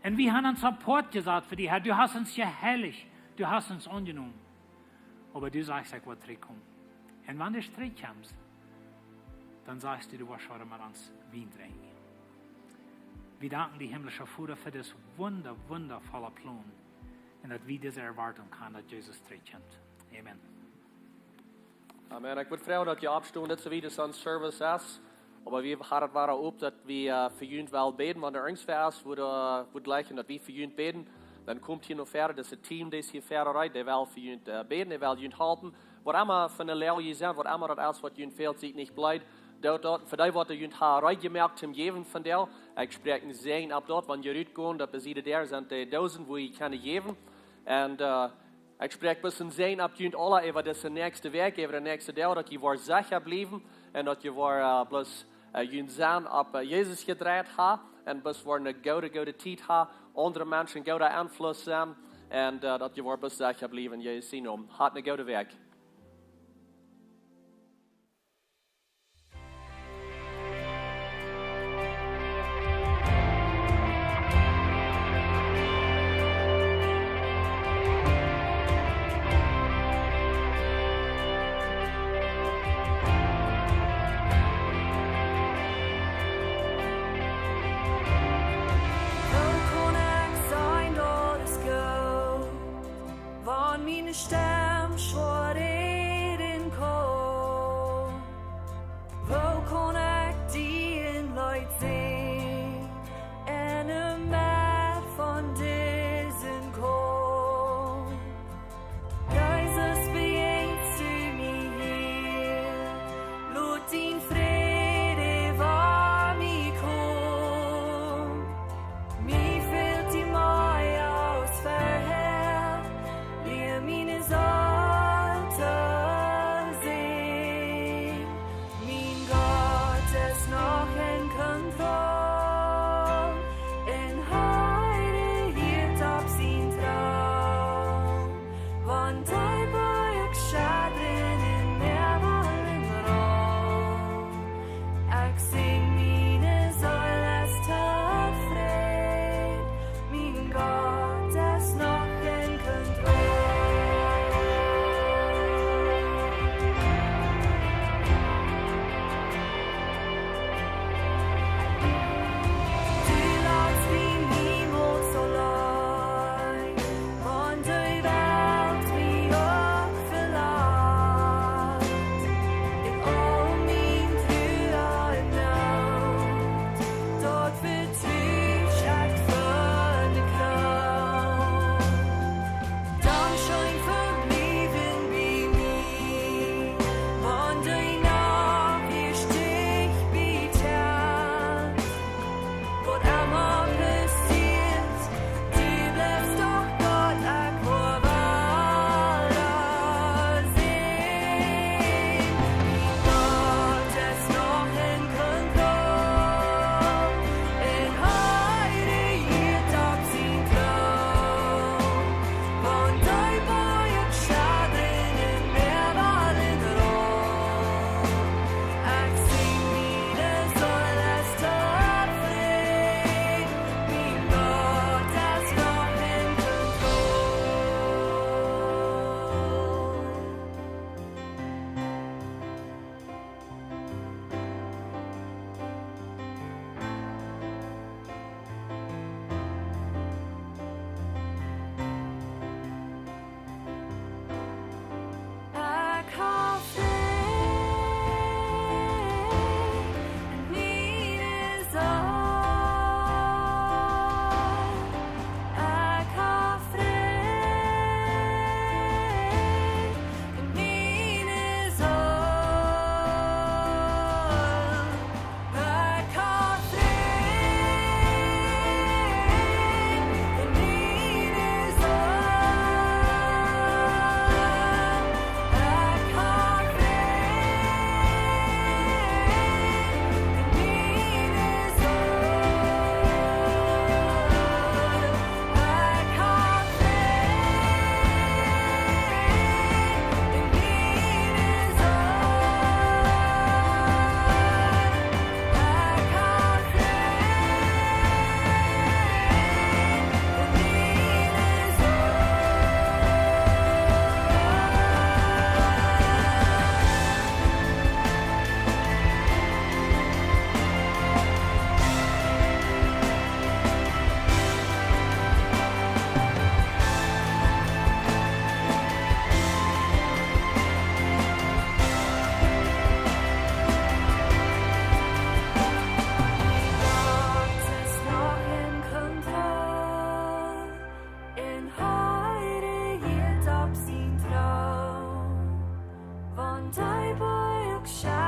Un wie haben ons apoat jesat fa die, Herr. Du hast ons jeheilicht, du hast ons aunjenomen. Oba du sajchst: Ekj woa trigjkomen. Un wan du trigjkjemst, dan sajchst du, du woascht wada met ons Wien drinkjen. Wie danken die, himmlischa Voda, fa disen wunda-, wundavolla Plon. Un daut wie dise Erwartunk haben, daut Jesus trigjkjemt. Amen. Amen. Ekj wudd froagen, daut jie oppstonen, dit es soo wiet aus ons Service es. Oba wie haben daut wada opp, daut wie, äh, fa junt wellen bäden, wan doa irjentwäa es, wudd, äh, wudd jleichen, daut wie fa junt bäden. Dan komt hia no väaren, daut es daut Team, daut hia väaren reit, dee well fa junt, äh, bäden, dee well junt halpen. Waut emma fa eene Loag jie sent, waut emma daut es, waut junt fält, siet nich bleed. Doot daut, fa dee, waut junt haben reed jemoakt toom jäwen vondoag. Ekj spräakj eenen Säajen opp daut, wan jie rutgonen, daut bie de Däa sent de Doosen, wua jie kjennen jäwen. Un ekj spräakj bloos een Säajen opp junt aula äwa dise näakjste Wäakj, äwa de näakjste Doag, daut jie woaren secha bliewen un daut jie woaren bloos junt Senn opp Jesus jedreit haben un bloos woaren ne goode, goode Tiet haben, aundre Menschen gooda Enfluss sennen, un daut jie woaren bloos secha bliewen en Jesus sien Nomen. Hat ne goode Wäakj. Woo kaun ekj sajen daut es goot, wan miene Stemm schwoa räden kaun? Woo kaun ekj die een Leet sinjen en de Med von disen Kaump? Jesus, bejäajnst du mie hia, lot dien Fräd äwa mie komen. Mie fält die mea aus verhäa, lia miene Seel to secha. Mien Gott es noch en Kontroll, un hee rejieet opp sien Troon. Wan dee Boajch schaudren un Moawaul roll, ekj sinj, miene Seel es tofräd, mien Gott es noch en Kontroll. Du latst mie niemols auleen, wan de Welt mie uk velat. En aul mien Truren un Noot, daut vetru ekj ver de Kroon. Dan scheen fa mie, wan bie mie, wan dee Nacht hia stich bie Tag. Waut emma passieet, du blifst doch Gott, ekj woa wada sinjen. Gott es noch en Kontroll, un hee rejieet opp sien Troon. Wan dee Boajch schaudren un Moawaul roll, ekj sinj, miene Seel es tofräd, mien Gott es noch en Kontroll. Ekj hab Fräd en miene Seel. Ekj hab Fräd en miene Seel. Ekj hab Fräd en miene Seel. Ekj hab Fräd en miene Seel. Gott es noch en Kontroll, un hee rejieet opp sien Troon. Wan dee Boajch